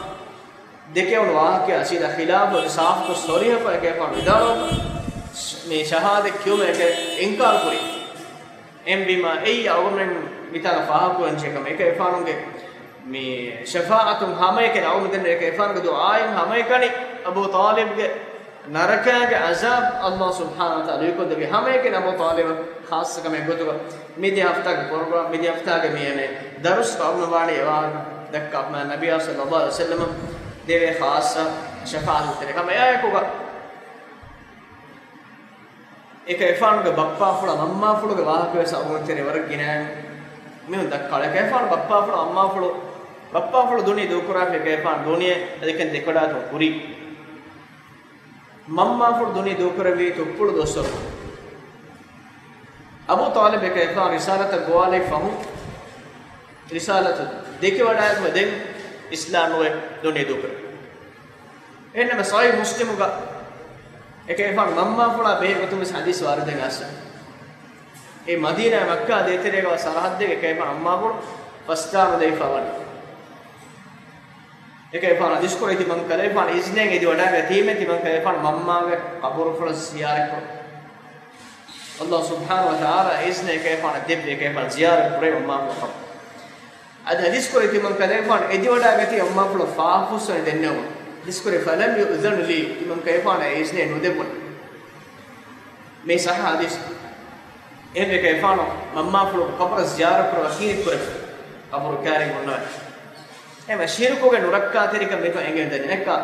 ދެކެވުނު ވާހަކަޔާ ސީދާ ޚިލާފު އޮތީ ސާފުކޮށް ޞަރީޙަކޮށް އެކަލޭގެފާނު ވިދާޅުވެފަ، މި ޝަހާދަތް ކިޔުމަށް އެކަލޭ އިންކާރު ކުރީ. އެހެންވީމާ އެއީ އަޅުގަނޑުމެން މިތާގަ ފާހަގަކުރަންޖެހޭ ކަމެއް. އެކަލޭގެފާނުގެ މި ޝަފާޢަތުން ހަމައެކަނި އަޅުގަނޑުމެން ދެންނެވި އެކަލޭގެފާނުގެ ދުޢާއިން ހަމައެކަނި އަބޫ ޠާލިބްގެ ނަރަކާގެ ޢަޒާބު ﷲ ސުބްޙާނަހޫ ވަތަޢާލާ ލުއިކޮށްދެއްވި ހަމައެކަނި އަބޫ ޠާލިބަށް ޚާއްޞަ ކަމެއް ގޮތުގަ މިދިޔަ ހަފްތާގެ ޕްރޮގްރާމް، މިދިޔަ ހަފްތާގެ މި އެންމެ ދަރުސް އަޅުގަނޑުމެން ވާނީ އެ ވާހަކަ ދައްކާ މާތް ނަބިއްޔާ ޞައްލައްލާހު ޢަލައިހި ވަސައްލަމަށް ދެވޭ ޚާއްޞަ ޝަފާޢަތު ތެރޭ ކަމެއް. އެއާއެކުގަ އެކަލޭގެފާނުގެ ބައްޕާފުޅާ މަންމާފުޅުގެ ވާހަކަވެސް އަޅުގަނޑު ތެރޭ ވަރަށް ގިނައިން މިހެން ދައްކާ. އެކަލޭގެފާނު ބައްޕާފުޅާ މަންމާފުޅު، ބައްޕާފުޅު ދުނިޔެ ދޫކުރާފަ އެކަލޭގެފާނު ދުނިޔެ އަދި އެކަން ދެކެވަޑާގަތުން ކުރީ. މަންމާފުޅު ދުނިޔެ ދޫކުރެއްވީ ތުއްޕުޅު ދުވަސްވަރު. އަބޫ ޠާލިބް އެކަލޭގެފާނު ރިސާލަތަށް ގޮވާލައި ފަހުން، ރިސާލަތު ދެކެވަޑާގަތުމަށް ދެން އިސްލާމްވެ ދުނިޔެ ދޫކުރެއްވި. އެހެންނަމަ ޞަޙީޙު މުސްލިމުގަ އެކަލޭގެފާނު މަންމާފުޅާ ބެހޭ ގޮތުން ވެސް ޙަދީޘް ވާރިދުވެގެން އައިސްފަ. އެ މަދީނާ މައްކާ ދޭތެރޭގަ ސަރަޙައްދެއްގަ އެކަލޭގެފާނު މަންމާފުޅު ފަސްދާނުލައިފަ ވަނީ. އެކަލޭގެފާނު ޙަދީޘް ކުރައްވައި ތިމަން ކަލޭގެފާނު އިޒްނެއް އެދިވަޑާގަތީމެ ތިމަން ކަލޭގެފާނު މަންމާގެ ޤަބުރުފުޅަށް ޒިޔާރަތް ކުރަން. ﷲ ސުބްޙާނަހޫ ވަތަޢާލާ އިޒްނެއް އެކަލޭގެފާނަށް ދެއްވި އެކަލޭގެފާނު ޒިޔާރަތް ކުރޭ މަންމާފުޅު ޤަބުރު. އަދި ޙަދީޘް ކުރައްވައި ތިމަން ކަލޭގެފާނު އެދިވަޑާގަތީ މަންމާފުޅަށް ފާފަ ހުސްވަނީ ދެންނެވުމުން. ޙަދީޘް ކުރައްވައި، فلم يؤذن لي، ތިމަން ކަލޭގެފާނަށް އެ އިޒްނެއް ނުދެއްވުނު. މި ޞައްޙަ ޙަދީޘް. އެހެންވެ އެކަލޭގެފާނު މަންމާފުޅު ޤަބުރަށް ޒިޔާރަތް ކުރައްވާ ކީރިތި ކުރެއްވި. ޤަބުރު ކާރި ހުންނަވަން. އެހެންވެ ޝިރުކުގެ ނުރައްކާތެރިކަން މިކޮށް އެނގެން ދެން އެކަ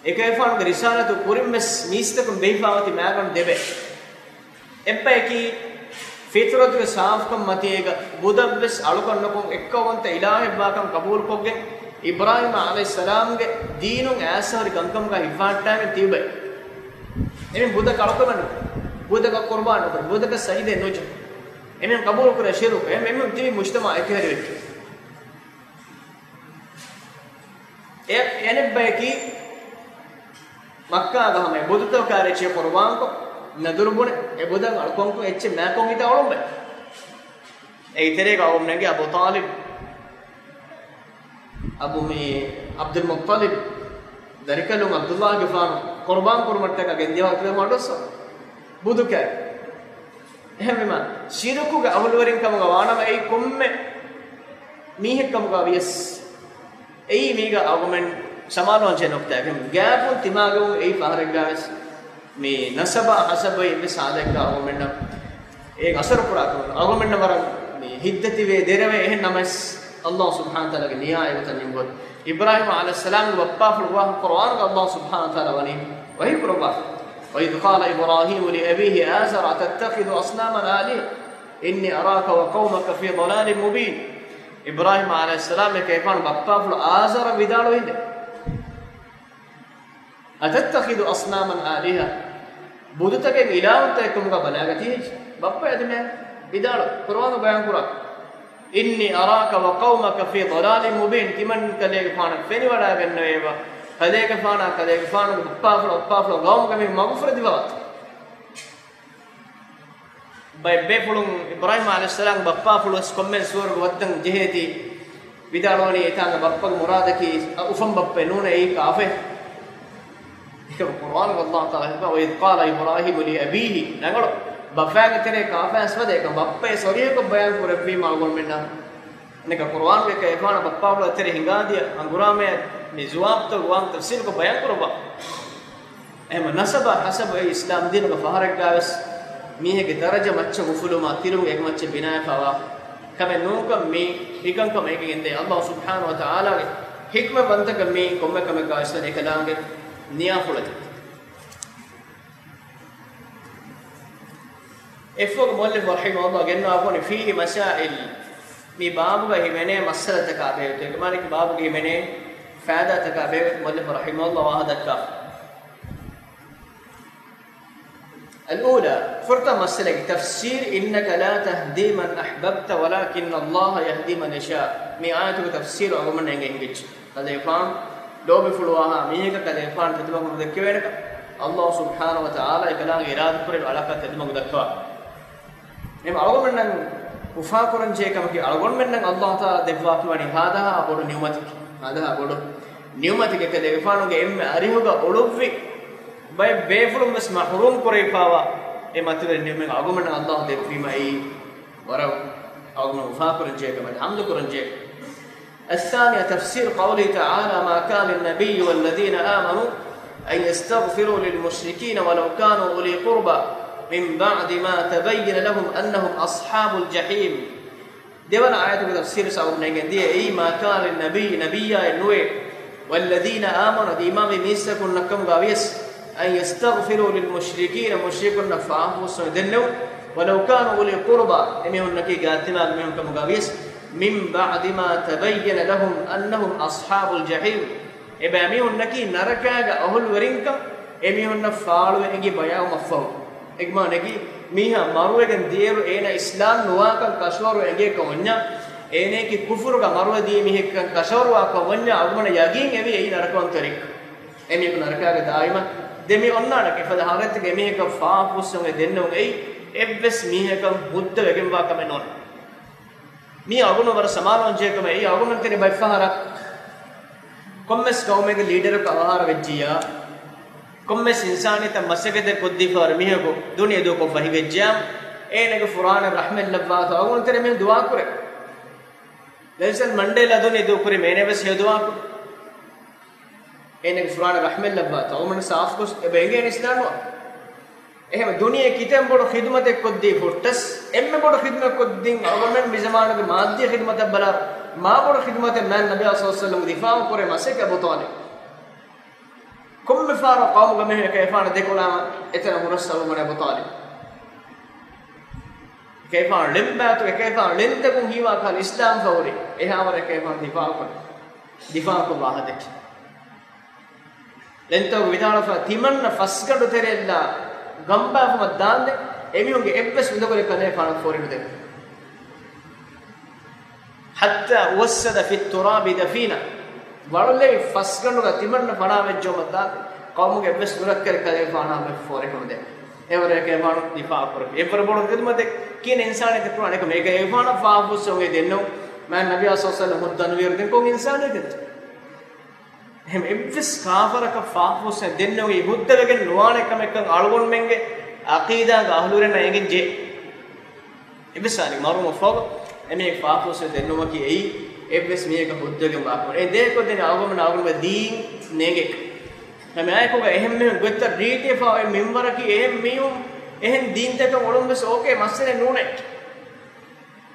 އެކަލޭގެފާނުގެ ރިސާލަތު ކުރިން ވެސް މީސްތަކުން ބެހިފާ އޮތީ މައިގަނޑު ދެބައި. އެއްބައަކީ ފިޠުރަތުގެ ސާފުކަން މަތީގަ ބުދަށްވެސް އަޅުކަން ނުކޮށް އެއްކައުވަންތަ އިލާހެއްވާކަން ޤަބޫލުކޮށްގެން، އިބްރާހީމް ޢަލައިހިއްސަލާމްގެ ދީނުން އައިސް ހުރި ކަންކަމުގަ ހިއްވާހައްޓާގެން ތިއުބައި. އެމީހުން ބުދަކަށް އަޅުކަމެއް ނުކޮށް، ބުދަކަށް ޤުރްބާން ނުކުރި، ބުދަކަށް ސަޖިދައެއް ނުޖެހޭ. އެމީހުން ޤަބޫލުކުރޭ ޝިރުކު. އެ، އެމީހުން ތިބި މުޖްތަމަޢު އެކަހެރިވެއްޖެ. އެ، އެނެއްބަޔަކީ މައްކާގަ ހަމަ އެ ބުދުތަކާ ރެޗި ޤުރްބާންކޮށް، ނަދުރު ބުނެ، އެ ބުދަށް އަޅުކަންކޮށް އެއްޗެއް މާކޮށް ހިތާ އުޅުން ބައެއް. އެއީ ތެރޭގަ އަޅުގަނޑުމެންގެ އަބޫ ޠާލިބް، އަބު މި ޢަބްދުލް މުއްޠަލިބް، ދަރިކަލުން ޢަބްދުﷲގެފާނު ޤުރްބާން ކުރުމަށްޓަކާ ގެންދިޔަ ވަގުތު މަޑުއްސަ ބުދު ކާރި. އެހެންވީމާ، ޝިރުކުގެ އަހުލުވެރިން ކަމުގަ ވާނަމަ އެއީ ކޮންމެ މީހެއް ކަމުގަ ވިޔަސް، އެއީ މީގަ އަޅުގަނޑުމެން ސަމާލުވާންޖެހޭ ނުކްތާއެއް. ގާތްގަނޑު ތިމާގެވުން އެއީ ފަހަރެއްގަވެސް މި ނަސަބާ ހަސަބު އެއްވެސް ހާލެއްގަ އަޅުގަނޑުމެންނަށް އޭގެ އަސަރު ކުރާކަމެއް ނޫން. އަޅުގަނޑުމެންނަށް ވަރަށް މި ހިތްދަތިވޭ، ދެރަވޭ. އެހެން ނަމަވެސް، ﷲ ސުބްޙާނަހޫ ވަތަޢާލާގެ ނިޔާ އެގޮތަށް ނިންމުން. އިބްރާހީމް ޢަލައިހިއްސަލާމްގެ ބައްޕާފުޅު ވާހަކަ ޤުރްއާނުގަ ﷲ ސުބްޙާނަހޫ ވަތަޢާލާ ވަނީ ވަޙީ ކުރައްވާފަ. وإذ قال إبراهيم لأبيه آزر أتتخذ أصناما آلهة إني أراك وقومك في ضلال مبين. އިބްރާހީމް ޢަލައިހިއްސަލާމް އެކަލޭގެފާނު ބައްޕާފުޅު އާޒަރަށް ވިދާޅުވި ހިނދެއް. أتتخذ أصناما آلهة، ބުދުތަކެއް އިލާހުންތަކެއް ކަމުގަ ބަލާގަތީ ހެއްޔޭ؟ ބައްޕަ އަދި މި ވިދާޅު ޤުރްއާނު ބަޔާން ކުރާ، إني أراك وقومك في ضلال مبين، ތިމަން ކަލޭގެފާނަށް ފެނިވަޑައިގަންނަވައިވާ، ކަލޭގެފާނާ ކަލޭގެފާނުގެ ބައްޕާފުޅާ ބައްޕާފުޅު ޤައުމުގެ މީހުން މަގުފުރެދިފަވާ. ބައެއް ބޭފުޅުން އިބްރާހީމް ޢަލައިހިއްސަލާމްގެ ބައްޕާފުޅުވެސް ކޮންމެ ސުވަރުގެ ވައްތަން ޖެހޭތީ ވިދާޅުވަނީ އެތާނގެ ބައްޕަގެ މުރާދަކީ އަ، އުފަން ބައްޕައެއް ނޫނޭ އެއީ ކާފަ. އެކަމަ ޤުރުއާނުގަ ﷲ ތަޢާލާ ހައްވާ، "وإذ قال إبراهيم لأبيه" ނަގަޅު ބަފާގެ ތެރޭ ކާފަޔަސް ވަދެ އެކަމަ ބައްޕައެއް ޞަރީޙަކޮށް ބަޔާން ކުރެއްވީމަ އަޅުގަނޑުމެންނަށް. އަނެކަ ޤުރުއާނުގަ އެކަ އެފާނަށް ބައްޕާފުޅަށް ތެރެ ހިނގާދިޔަ ހަނގުރާމަޔަށް މި ޖުވާބުތަކުގެ ވާހަކަ ތަފްސީލުކޮށް ބަޔާން ކުރައްވާ. އެހެން ނަސަބާ ހަސަބު އެއީ އިސްލާމް ދީނުގެ ފަހަރެއްގާވެސް މީހެއްގެ ދަރަޖަ މައްޗަށް އުފުލުމާ ތިރުމުގެ އެކަމަށްޗަށް ބިނާވެފައިވާ ކަމެއް ނޫންކަން މީ ހިކަންކަމަށް އެނގިގެންދޭ. ﷲ ސުބްޙާނަހޫ ވަތަޢާލާގެ ޙިކްމަތްވަންތަކަން މީ ކޮންމެ ކަމެއްގާވެސް އެކަލާނގެ ނިޔާފުޅަކީ. އެއަށްފަހު މުއައްލިފު ރަޙިމަހުﷲ ގެންނަވާފަ ވަނީ فيه مسائل، މި ބާބުގަ ހިމެނޭ މައްސަލަތަކާ ބެހޭގޮތުން، އެކަމާ މާނައަކީ ބާބުގަ ހިމެނޭ ފައިދާތަކާ ބެހޭގޮތުން މުއައްލިފު ރަޙިމަހުﷲ ވާހަކަ ދައްކާފަ. الأولى، ފުރަތަމަ މައްސަލައަކީ تفسير إنك لا تهدي من أحببت ولكن الله يهدي من يشاء. މި އާޔަތުގެ ތަފްސީރު އަޅުގަނޑުމެންނަށް އެނގޭ ހިނގައްޖެ. ކަލޭގެފާނު ލޯބިފުޅުވާހާ މީހަކަށް ކަލޭގެފާނު ތެދުމަގު ނުދެއްކެވޭނެކަން، ﷲ ސުބްޙާނަހޫ ވަތަޢާލާ އެކަލާނގެ އިރާދަކުރެއްވި އަޅަކަށް ތެދުމަގު ދައްކަވާ. އެހެން އަޅުގަނޑުމެންނަށް އުފާކުރަންޖެހޭ ކަމަކީ، އަޅުގަނޑުމެންނަށް ﷲ ތަޢާލާ ދެއްވާފަ ވަނީ ހާދަހާ ބޮޑު ނިޢުމަތެކޭ. ހާދަހާ ބޮޑު ނިޢުމަތެކޭ. ކަލޭގެފާނުގެ އެންމެ އަރިހުގަ އުޅުއްވި ބައެއް ބޭފުޅުން ވެސް މަޙްރޫމް ކުރެވިފައިވާ އެ މަތިވެރި ނިޢުމަތް އަޅުގަނޑުމެންނަށް ﷲ ދެއްވީމަ އެއީ ވަރަށް އަޅުގަނޑު އުފާކުރަންޖެހޭ ކަމެއް، ޙަމްދު ކުރަންޖެހޭ. الثانية، تفسير قوله تعالى، ما كان للنبي والذين آمنوا أن يستغفروا للمشركين ولو كانوا أولي قربى من بعد ما تبين لهم أنهم أصحاب الجحيم. ދެވަނަ އާޔަތުގެ ތަފްސީރު ސަބަބުން އެނގެން ދިޔަ އެއީ، ما كان للنبي، ނަބިއްޔާއެއް ނުވޭ، والذين آمنوا، އަދި އީމާންވި މީސްތަކުންނަށް ކަމުގަ ވިޔަސް، أن يستغفروا للمشركين، މުޝްރިކުންނަށް ފާފަ ފުއްސަވަން ދެންނެވުން، ولو كانوا أولي قربى، އެމީހުންނަކީ ގާތްތިމާގެ މީހުން ކަމުގަ ވިޔަސް، من بعد ما تبين لهم أنهم أصحاب الجحيم، އެބައިމީހުންނަކީ ނަރަކާގެ އަހުލުވެރިންކަން އެމީހުންނަށް ފާޅުވެ އެނގި ބަޔާންވުމަށްފަހު، އެގެ މާނައަކީ، މީހާ މަރުވެގެން ދިޔައިރު އޭނަ އިސްލާމް ނުވާކަން ކަށަވަރު އެނގޭކަމަށް ވަންޏާ، އޭނައަކީ ކުފުރުގަ މަރުވެދިޔަ މީހެއްކަން ކަށަވަރުވާކަން ވަންޏާ، އަޅުގަނޑަށް ޔަގީން އެވީ އެއީ ނަރަކަވަންތަވެރިންކަން. އެމީހަކު ނަރަކާގަ ދާއިމަށް. ދެން މި އޮންނާނެ އެފަދަ ހާލަތެއްގަ އެމީހަކަށް ފާފަ ފުއްސަވަން އެ ދެންނެވުން އެއީ، އެއްވެސް މީހަކަށް ހުއްދަ ވެގެންވާ ކަމެއް ނޫން. މީ އަޅުގަނޑު ވަރަށް ސަމާލުވާން ޖެހޭ ކަމެއް. އެއީ އަޅުގަނޑު ތެރޭ ބައެއް ފަހަރަށް ކޮންމެސް ގައުމެއްގެ ލީޑަރަކު އަވަހާރަ ވެއްޖިއްޔާ، ކޮންމެސް އިންސާނިއްޔަތަށް މަސައްކަތެއް ކޮށްދީފަ ހުރި މީހަކު ދުނިޔެ ދޫކޮށްފަ ހިނގައްޖެއްޔާ، އޭނަގެ ފުރާނަ ރަޙްމަތް ލައްވާތޯ އަޅުގަނޑު ތެރޭ މީހުން ދުޢާ ކުރޭ. ނެލްސަން މަންޑޭލާ ދުނިޔެ ދޫކުރީމަ އޭނަ ވެސް ހެޔޮ ދުޢާ ކުރޭ. އޭނަގެ ފުރާނަ ރަޙްމަތް ލައްވާތޯ އަޅުގަނޑު ސާފުކޮށް އެބަ އެނގޭނެ އިސްލާމްވާން. އެހެން ދުނިޔެ ކިތަން ބޮޑު ޚިދުމަތެއް ކޮށްދީ ހުއްޓަސް، އެންމެ ބޮޑު ޚިދުމަތް ކޮށްދިން އަޅުގަނޑުމެން މި ޒަމާނުގެ މާއްދީ ޚިދުމަތަށް ބަލާ، މާ ބޮޑު ޚިދުމަތެއް މާތް ނަބިއްޔާ ޞައްލަﷲ ޢަލައިހި ވަސައްލަމްގެ ދިފާޢު ކުރޭ މަސައްކަތް އަބޫ ޠާލިބް. ކޮންމެ ފަހަރަށް ޤައުމުގެ މީހުން އެކަލޭފާނަށް ދެކޮޅާމަ އެތަނަށް ހުރަސް އަޅުގަނޑު އަބޫ ޠާލިބް. އެކަލޭފާނު ޅެންބާތު، އެކަލޭފާނު ޅެންތަކުން ހީވާ ކަހަލަ އިސްލާމް ފަހުރި. އެހާވަރަށް އެކަލޭފާނު ދިފާޢު ކުރި. ދިފާޢު ކޮށް ވާހަކަ ދެއްކި. ޅެންތަކު ވިދާޅުވެފަ ތިމަންނަ ފަސްގަނޑު ތެރެއަށްލާ ގަނބާފުމަށް ދާންދެން އެމީހުންގެ އެއްވެސް އުނދަގުލެއް ކަލޭފާނަށް ފޯރި ނުދެއްވި. حتى وسد في التراب دفينا. ވަޅުލެވި ފަސްގަނޑުގަ ތިމަންނަ ފަނާވެއްޖައުމަށް ދާންދެން ޤައުމުގެ އެއްވެސް ނުރައްކަލެއް ކަލޭފާނަށް ފޯރި ނުދެއްވި. އެވަރު އެކަލޭފާނު ދިފާޢު ކުރެއްވި. އެވަރު ބޮޑު ޚިދުމަތެއް ކިހިނެއް އިންސާނިއްޔަތަށް ކުރާނެ ކަމެއް. އެކަލޭފާނަށް ފާފަ ފުއްސަވަން އެ ދެންނެވުން މާތް ނަބިއްޔާ ޞައްލަﷲ ޢަލައިހި ވަސައްލަމް ހުއްދަ ނުވިއިރު ދެން ކޮން އިންސާނިއްޔަތެއް؟ އެހެން އެއްވެސް ކާފަރަކަށް ފާފަ ފުއްސަވަން ދެންނެވުން ހުއްދަވެގެން ނުވާނެ ކަމެއްކަން އަޅުގަނޑުމެންގެ ޢަޤީދާގެ އަހުލުވެރިންނަށް އެނގެން ޖެހޭ. އެއްވެސް އަދި މަރުވުމަށްފަހު އެމީހަކަށް ފާފަ ފުއްސަވަން ދެންނެވުމަކީ އެއީ އެއްވެސް މީހަކަށް ހުއްދަވެގެން ވާ ކަމެއް. އެ ދޭކޮށްދޭނެ އަޅުގަނޑު އަޅުގަނޑުގެ ދީން ނޭނގޭ. ހަމަ އާއެކުގަ އެހެން މީހުން ގޮތްތައް ރީތިވެފަ އޮތް މިންވަރަކީ އެހެން މީހުން އެހެން ދީންތަކަށް އުޅުން ވެސް އޯކޭ، މައްސަލައެއް ނޫނޭ.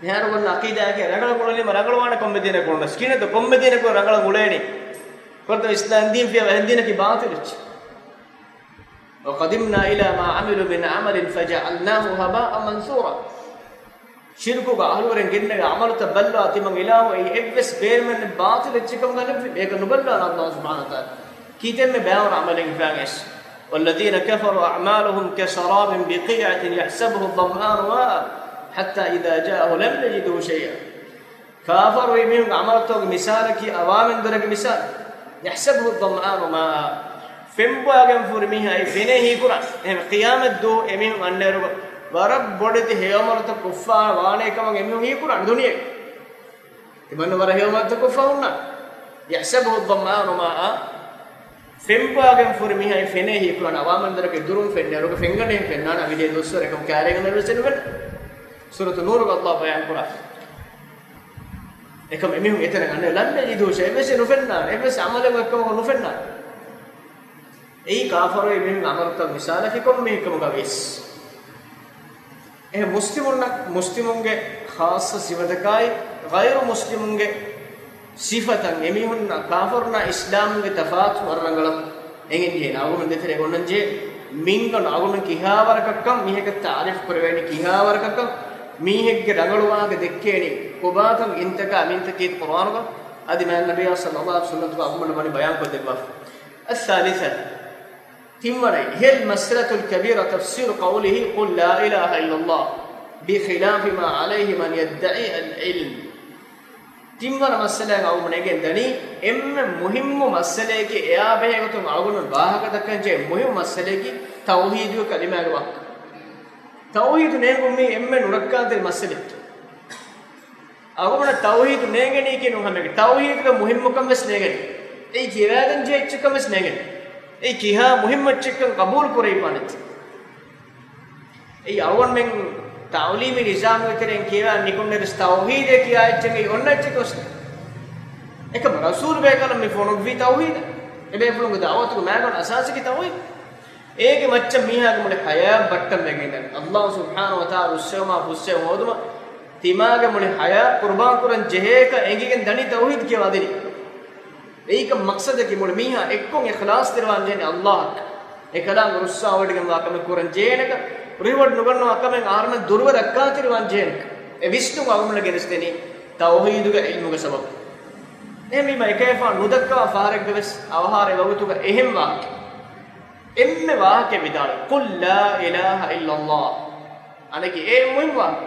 މިހާރު ގޮންނަ ޢަޤީދާއަކީ ރަނގަޅަށް އުޅެނީމަ ރަނގަޅުވާނެ ކޮންމެ ދީނަކު އުޅުނަސް. ކިހިނެއްތޯ ކޮންމެ ދީނަކު ރަނގަޅަށް އުޅޭނީ؟ ފުރަތަމަ އިސްލާމް ދީން ފިޔަވާ އެހެން ދީނަކީ ބާޠިލެއްޗެއް. وقدمنا إلى ما عملوا من عمل فجعلناه هباء منثورا. ޝިރުކުގެ އަހުލުވެރިން ގެންނެވި ޢަމަލުތައް ބައްލަވާ ތިމަން އިލާހު އެއީ އެއްވެސް ބޭރުމެއް ނެތް ބާޠިލެއްޗެއް ކަމުގަ ލެއްވި. އޭކަ ނުބައްލަވާނެ ﷲ ސުބްޙާނަހޫ ވަތަޢާލާ. ކިތަންމެ ބައިވަރު ޢަމަލެއް ހިފާގެން އެއްސެ. والذين كفروا أعمالهم كسراب بقيعة يحسبه الظمآن ماء حتى إذا جاءه لم يجده شيئا. ކާފަރުވި މީހުންގެ ޢަމަލުތަކުގެ މިސާލަކީ އަވާމެން ދޮރެއްގެ މިސާލު. يحسبه الظمآن ماء. ފެންބޮއާގެން ފުރި މީހާ އެ ފެނޭ ހީކުރާ. އެހެން ޤިޔާމަތް ދުވަހު އެމީހުން އަންނައިރުގަ ވަރަށް ބޮޑެތި ހެޔޮއަމަލުތައް ކޮށްފާ ވާނޭ ކަމަށް އެމީހުން ހީކުރާނެ ދުނިޔެ. ތިމަންނަ ވަރަށް ހެޔޮއަމަލުތައް ކޮށްފާ ހުންނާނެ. يحسبه الظمآن ماء، ފެންޕާގެން ފުރި މީހާ ފެނޭ ހީކުރާނެ. އަވާމެންދަރަކެ ދުރުން ފެންނޭ. އަރުގަ ފެންގަނޑެއް ފެންނާނެ އަވިދޭ ދުވަސްވަރު އެކަމް ކާރޭގަނޑަށް ވެސް ނުފެންނާނެ. ސޫރަތު ނޫރުގަ ﷲ ބަޔާން ކުރާ. އެކަމް އެމީހުން އެތަނަށް އަންނަ ލަން ނަޖިދު ޝައިއަށް ވެސް ނުފެންނާނެ. އެއްވެސް އަމަލެއް އެއްކަމަކު ނުފެންނާނެ. އެއީ ކާފަރު އެމީހުން އަމަލުތައް މިސާލަކީ ކޮންމެ ކަމުގަ ވިޔަސް. އެހެން މުސްލިމުންނަށް މުސްލިމުންގެ ޚާއްޞަ ސިފަތަކާއި، ޣައިރު މުސްލިމުންގެ ސިފަތައް އެމީހުންނާ ކާފަރުންނާ އިސްލާމުގެ ތަފާތު ވަރަށް ރަނގަޅަށް އެނގެން ޖެހޭނެ. އަޅުގަނޑު ދޭތެރޭ އޮންނަން ޖެހޭ މިންގަނޑު އަޅުގަނޑު ކިހާވަރަކަށްކަން މީހަކަށް ތައާރީފު ކުރެވޭނީ، ކިހާވަރަކަށްކަން މީހެއްގެ ރަނގަޅު ވާހަކަ ދެއްކޭނީ، ކޮބާކަން އިންތަކާ މިންތަކީ ޤުރުއާނުގަ އަދި މާތް ނަބިއްޔާ ޞައްލައްލާހު ޢަލައިހި ވަސައްލަމްގެ ސުންނަތުގަ އަޅުގަނޑު ވަނީ ބަޔާންކޮށްދެއްވާފަ. الثالثة، ތިންވަނައި، هي المسألة الكبيرة تفسير قوله قل لا إله إلا الله بخلاف ما عليه من يدعي العلم. ތިންވަނަ މައްސަލައަށް އަޅުގަނޑު ނެގެން ދަނީ، އެންމެ މުހިއްމު މައްސަލައަކީ އެއާ ބެހޭ ގޮތުން އަޅުގަނޑު ވާހަކަ ދައްކަން ޖެހޭ މުހިއްމު މައްސަލައަކީ ތައުޙީދުގެ ކަލިމާގެ ވާހަކަ. ތައުޙީދު ނޭނގުން މީ އެންމެ ނުރައްކާތެރި މައްސަލައެއް. އަޅުގަނޑަށް ތައުޙީދު ނޭނގެނީކީ ނޫން ހަމައެކަނި ތައުޙީދުގެ މުހިއްމުކަން ވެސް ނޭނގެނީ. އެއީ ކިޔަވާދޭން ޖެހޭ އެއްޗެއްކަން ވެސް ނޭނގެނީ. އެއީ ކިހާ މުހިއްމު އެއްޗެއްކަން ޤަބޫލު ކުރެވިފާނެތީ. އެއީ އަޅުގަނޑުމެން ތަޢުލީމީ ނިޒާމުގެ ތެރެއިން ކިޔަވާ ނިކުންނެވިސް ތައުޙީދޭ ކިޔާ އެއްޗެއް އެއީ އޮންނަ އެއްޗެއް ގޮސް. އެކަމަ ރަސޫލު ބޭކަލަށް މި ފޮނުއްވީ ތައުޙީދަށް. އެބޭފުޅުންގެ ދަޢުވަތުގެ މައިގަނޑު އަސާސަކީ ތައުޙީދު. އޭގެ މައްޗަށް މީހާގެ މުޅި ޙަޔާތް ބައްޓަން ވެގެން ދާނެ. ﷲ ސުބްޙާނަހޫ ވަތަޢާލާ ރުއްސެވުމާ ފުއްސެވުމަށް ހޯދުމަށް ތިމާގެ މުޅި ޙަޔާތް ޤުރުބާން ކުރަން ޖެހޭކަށް އެނގިގެން ދަނީ ތައުޙީދު ކިޔަވާދިނީ. އެއީކަން މަޤްޞަދަކީ މުޅި މީހާ އެއްކޮށް އިޚްލާޞްތެރިވާން ޖެހޭނެ ﷲ އަށް. އެކަލާނގެ ރުއްސާވޮޑިގެންވާ ކަމެއް ކުރަން ޖެހޭނެކަން، ރުހިވޮޑި ނުގަންނަވާ ކަމެއް އަހަރުމެން ދުރުވެ ރައްކާތެރިވާން ޖެހޭނެކަން. އެ ވިސްނުން އަޅުގަނޑު ގެނެސްދެނީ ތައުޙީދުގެ ޢިލްމުގެ ސަބަބުން. އެހެންވީމަ އެކަލޭގެފާނު ނުދައްކާ ފަހަރެއްގަ ވެސް އަވަހާރަ ވަގުތުގަ އެހެން ވާހަކަ. އެންމެ ވާހަކަ ވިދާޅުވި، قل لا إله إلا الله. އަނެކި އެ މުހިން ވާހަކަ.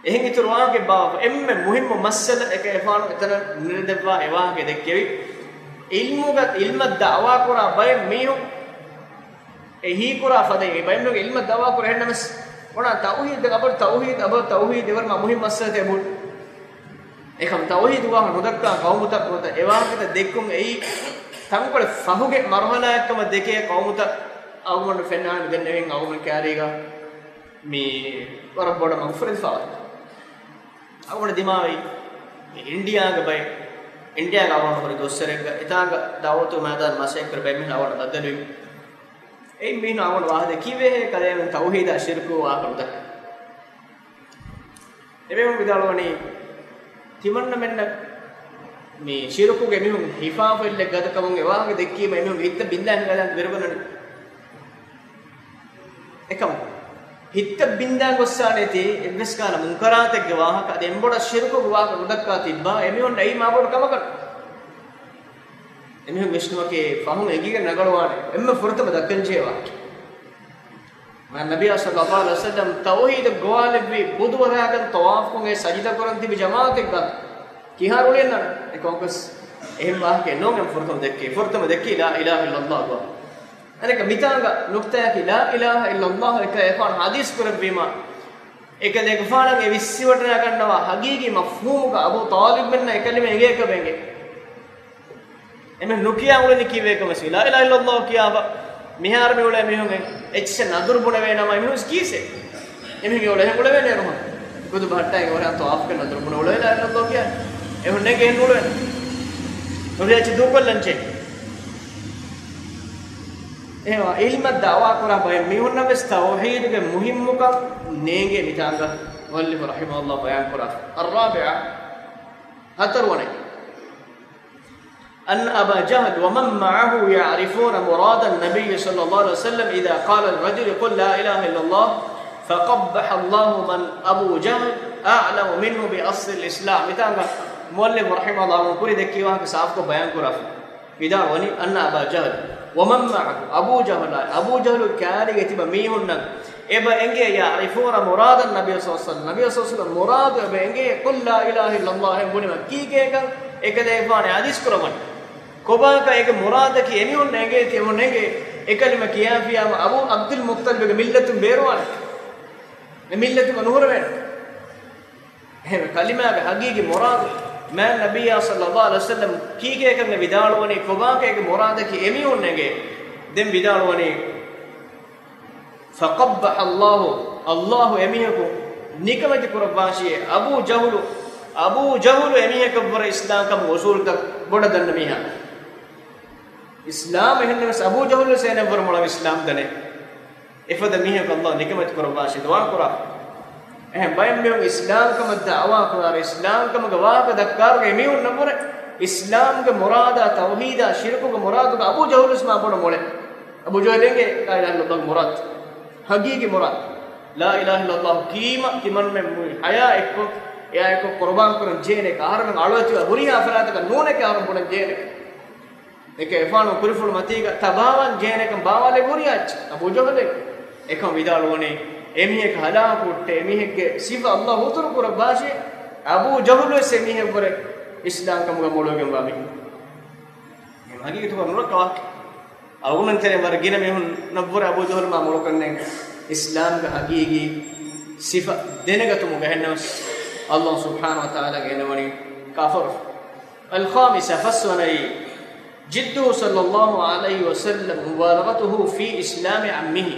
އެހެން އިތުރު ވާހަކަ ބާވަފަ އެންމެ މުހިއްމު މައްސަލަ އެކަލޭގެފާނު އެތަނަށް ނުނެދެއްވާ އެ ވާހަކަ ދެއްކެވި. ޢިލްމުގަ، ޢިލްމަށް ދަޢުވާ ކުރާ ބައެއް މީހުން އެ ހީކުރާ ފަދައިން އެ ބައެއް މީހުން ޢިލްމަށް ދަޢުވާ ކުރޭ އެހެންނަމަސް އޮނާ ތައުޙީދު އަބަދު ތައުޙީދު އަބަދު ތައުޙީދު އެވަރު މާ މުހިން މައްސަލަތައް އެބަހުރި. އެކަމް ތައުޙީދު ވާހަކަ ނުދައްކާ ޤައުމުތައް ނުވަތަ އެ ވާހަކަތައް ދެއްކުން އެއީ ތަންކޮޅެއް ފަހުގެ މަރުޙަލާއެއްކަމަށް ދެކޭ ޤައުމުތައް އަޅުގަނޑު ފެންނާނެ ދެންނެވިން އަޅުގަނޑު ކާރީގަ މި ވަރަށް ބޮޑަށް މަގުފުރެދިފާވަތަ. އަޅުގަނޑު ދިމާވި މި އިންޑިއާގެ ބައެއް، އިންޑިއާގަ އަޅުގަނޑު ހުރި ދުވަސްވަރެއްގަ އެތާނގަ ދަޢުވަތު މައިދާން މަސައްކަތް ކުރި ބައެއް މީހުން އަޅުގަނޑު ބައްދަލުވި. އެއިން މީހުން އަޅުގަނޑު ވާހަކަ ދެއްކީ ކީއްވެހޭ ކަލޭމެން ތައުޙީދާ ޝިރުކު ވާހަކަ ނުދައްކާ. އެބޭފުޅުން ވިދާޅުވަނީ، ތިމަންނަމެންނަށް މި ޝިރުކުގެ މީހުން ހިފާފައިލެއް ގަދަކަމުން އެ ވާހަކަ ދެއްކީމަ އެމީހުން ހިތްތައް ބިންދާ ހިނގާލާން ބެރުގަންނަނީ. އެކަމު ހިތްތައް ބިންދާ ގޮއްސާނެތީ އެއްވެސް ކަހަލަ މުންކަރާތެއްގެ ވާހަކަ އަދި އެންބޮޑަށް ޝިރުކުގެ ވާހަކަ ނުދައްކާ ތިއްބާ އެމީހުންނަށް އެއީ މާބޮޑު ކަމަކަށް. އެމީހުން ވިސްނުމަކީ ފަހުން އެނގިގެން ރަނގަޅުވާނެ އެންމެ ފުރަތަމަ ދައްކަންޖެހޭ ވާހަކަ. މާތް ނަބިއްޔާ ޞައްލައްލާހު ޢަލައިހި ވަސައްލަމް ތައުޙީދަށް ގޮވާލެއްވި ބުދުވަރާގަން ޠަވާފުކޮށް އެ ސަޖިދަ ކުރަން ތިބި ޖަމާޢަތެއްގަ ކިހާ ރުޅިއެއް ނަން؟ އެކަމަކުވެސް އެހެން ވާހަކައެއް ނޫން އެންމެ ފުރަތަމަ ދެއްކީ. ފުރަތަމަ ދެއްކީ ލާ އިލާހަ އިއްލައްލާހު ގޮވާ. އަނެއްކާ މިތާނގަ ނުކްތާއަކީ ލާ އިލާހަ އިއްލައްލާހު އެކަލޭގެފާނު ޙަދީޘް ކުރެއްވީމާ، އެކަލޭގެފާނަށް އެ ވިއްސިވަޑައިގަންނަވާ ޙަޤީޤީ މަފްހޫމުގަ އަބޫ ޠާލިބްމެންނަށް އެ ކަލިމަ އެނގޭކަށް އެނގޭ. އެމެން ނުކިޔާ އުޅެނީ ކީއްވެކަމަށް؟ ލާ އިލާހަ އިއްލައްލާހު ކިޔާފަ މިހާރު މި އުޅޭ މީހުން އެއްޗެއް ނަދުރު ބުނެވޭ ނަމަ އެމީހުން ކީސެއް؟ އެމީހުން އެ އުޅޭ އެހެން އުޅެވޭނެ އެރުމަ. ގުދު ބަހައްޓާ އެ އުޅޭ ޠަވާފުގެ ނަދުރު ބުނެ އުޅެވޭ ލާ އިލާހަ އިއްލައްލާހު ކިޔާ. އެހުންނޭ ގެން އުޅެވޭނެ. ރުހި އެއްޗެއް ދޫކޮށްލަން ޗޭ. އެހެންވާ ޢިލްމަށް ދަޢުވާ ކުރާ ބައެއް މީހުންނަށް ވެސް ތައުޙީދުގެ މުހިއްމުކަން ނޭނގޭ މިތާނގަ މުއައްލިފު ރަޙިމަހުﷲ ބަޔާން ކުރާ. الرابعة، ހަތަރުވަނަ. أن أبا جهل ومن معه يعرفون مراد النبي صلى الله عليه وسلم إذا قال للرجل قل لا إله إلا الله فقبح الله من، أبو جهل أعلم منه بأصل الإسلام. މިތާނގަ މުއައްލިފު ރަޙިމަހުﷲ ކުރި ދެއްކި ވާހަކަ ސާފުކޮށް ބަޔާން ކުރާފަ. ވިދާޅުވަނީ، أن أبا جهل ومن معه، އަބޫ ޖަހުލާ، އަބޫ ޖަހުލު ކާރީގަ ތިބަ މީހުންނަށް އެބަ އެނގޭ، يعرفون مراد النبي صلى الله عليه وسلم، ނަބިއްޔާ ޞައްލަﷲު ޢަލައިހި ވަސައްލަމް މުރާދު އެބަ އެނގޭ، قل لا إله إلا الله އެހެން ބުނީމަ ކީކޭކަން އެކަލޭގެފާނު ޙަދީޘް ކުރައްވަނީ. ކޮބާކަން އޭގެ މުރާދަކީ އެމީހުންނަށް އެނގޭތީ އެމީހުންނަށް އެނގޭ އެކަލިމަ ކިޔާފިޔާމަ އަބޫ ޢަބްދުލް މުއްޠަލިބުގެ މިއްލަތުން ބޭރުވާނެ. އެ މިއްލަތުގަ ނުހުރެވޭނެ. އެހެންވެ، ކަލިމާގެ ހަގީގީ މުރާދު، މާތް ނަބިއްޔާ ޞައްލައްލާހު ޢަލައިހި ވަސައްލަމް ކީކޭކަން އެ ވިދާޅުވަނީ، ކޮބާކޭ އޭގެ މުރާދަކީ އެމީހުން އެނގޭ. ދެން ވިދާޅުވަނީ، فقبح الله، ﷲ އެމީހަކު ނިކަމެތި ކުރައްވާށިއޭ. އަބޫ ޖަހުލު، އަބޫ ޖަހުލު އެމީހަކަށްވުރެ އިސްލާމްކަމުގެ އުޞޫލުތައް ބޮޑަށް ދަންނަ މީހާ. އިސްލާމް އެހެންނަމަވެސް އަބޫ ޖަހުލުވެސް އޭނައަށްވުރެ މޮޅަށް އިސްލާމް ދަނޭ. އެފަދަ މީހަކަށް ﷲ ނިކަމެތި ކުރައްވާށި ދުޢާ ކުރާ. އެހެން ބައެއް މީހުން އިސްލާމްކަމަށް ދަޢުވާ ކުރާއިރު، އިސްލާމްކަމުގެ ވާހަކަ ދައްކާއިރު އެމީހުންނަށްވުރެ އިސްލާމްގެ މުރާދާ، ތައުޙީދާ، ޝިރުކުގެ މުރާދުގަ އަބޫ ޖަހުލުވެސް މާ ބޮޑަށް މޮޅޭ. އަބޫ ޖަހުލު އެނގޭ ލާ އިލާހަ އިއްލައްލާހުގެ މުރާދު، ހަގީގީ މުރާދު. ލާ އިލާހަ އިއްލައްލާހު ކީމަ ތިމަންމެން މުޅި ޙަޔާތް އެއްކޮށް، އެއާއެކު ޤުރުބާން ކުރަން ޖޭނެ، އަހަރެމެން އަޅުވެތިވާ ހުރިހާ ފަރާތަކަށް ނޫނެކޭ އަހަރުން ބުނަން ޖޭނެ. އެކަ އެފާނު ކުރިފުޅު މަތީގަ ތަބާވާން ޖޭނެކަން ބާވާލެ ހުރިހާ އެއްޗެއް އަބޫ ޖަހުލެއް. އެކަން ވިދާޅުވަނީ، އެމީހެއްގެ ހަލާކު ހުއްޓޭ، އެމީހެއްގެ ސިފަ ﷲ ހުތުރު ކުރައްވާށި، އަބޫ ޖަހުލުވެސް އެމީހެއްވުރެ އިސްލާމްކަމުގަ މޮޅުވެގެންވާ މީހުން. އެ ހަގީގަތުގަ ނުރައްކަވާ. އަޅުގަނޑުމެން ތެރެއިން ވަރަށް ގިނަ މީހުންނަށްވުރެ އަބޫ ޖަހުލު މާ މޮޅުކަންނޭނގެ އިސްލާމްގެ ހަގީގީ ސިފަ ދެނެގަތުމުގަ. އެހެންނަމަވެސް ﷲ ސުބްޙާނަހު ވަތަޢާލާގެ އޭނަ ވަނީ ކާފަރު. الخامسة، ފަސްވަނައީ، جده صلى الله عليه وسلم مبالغته في إسلام عمه.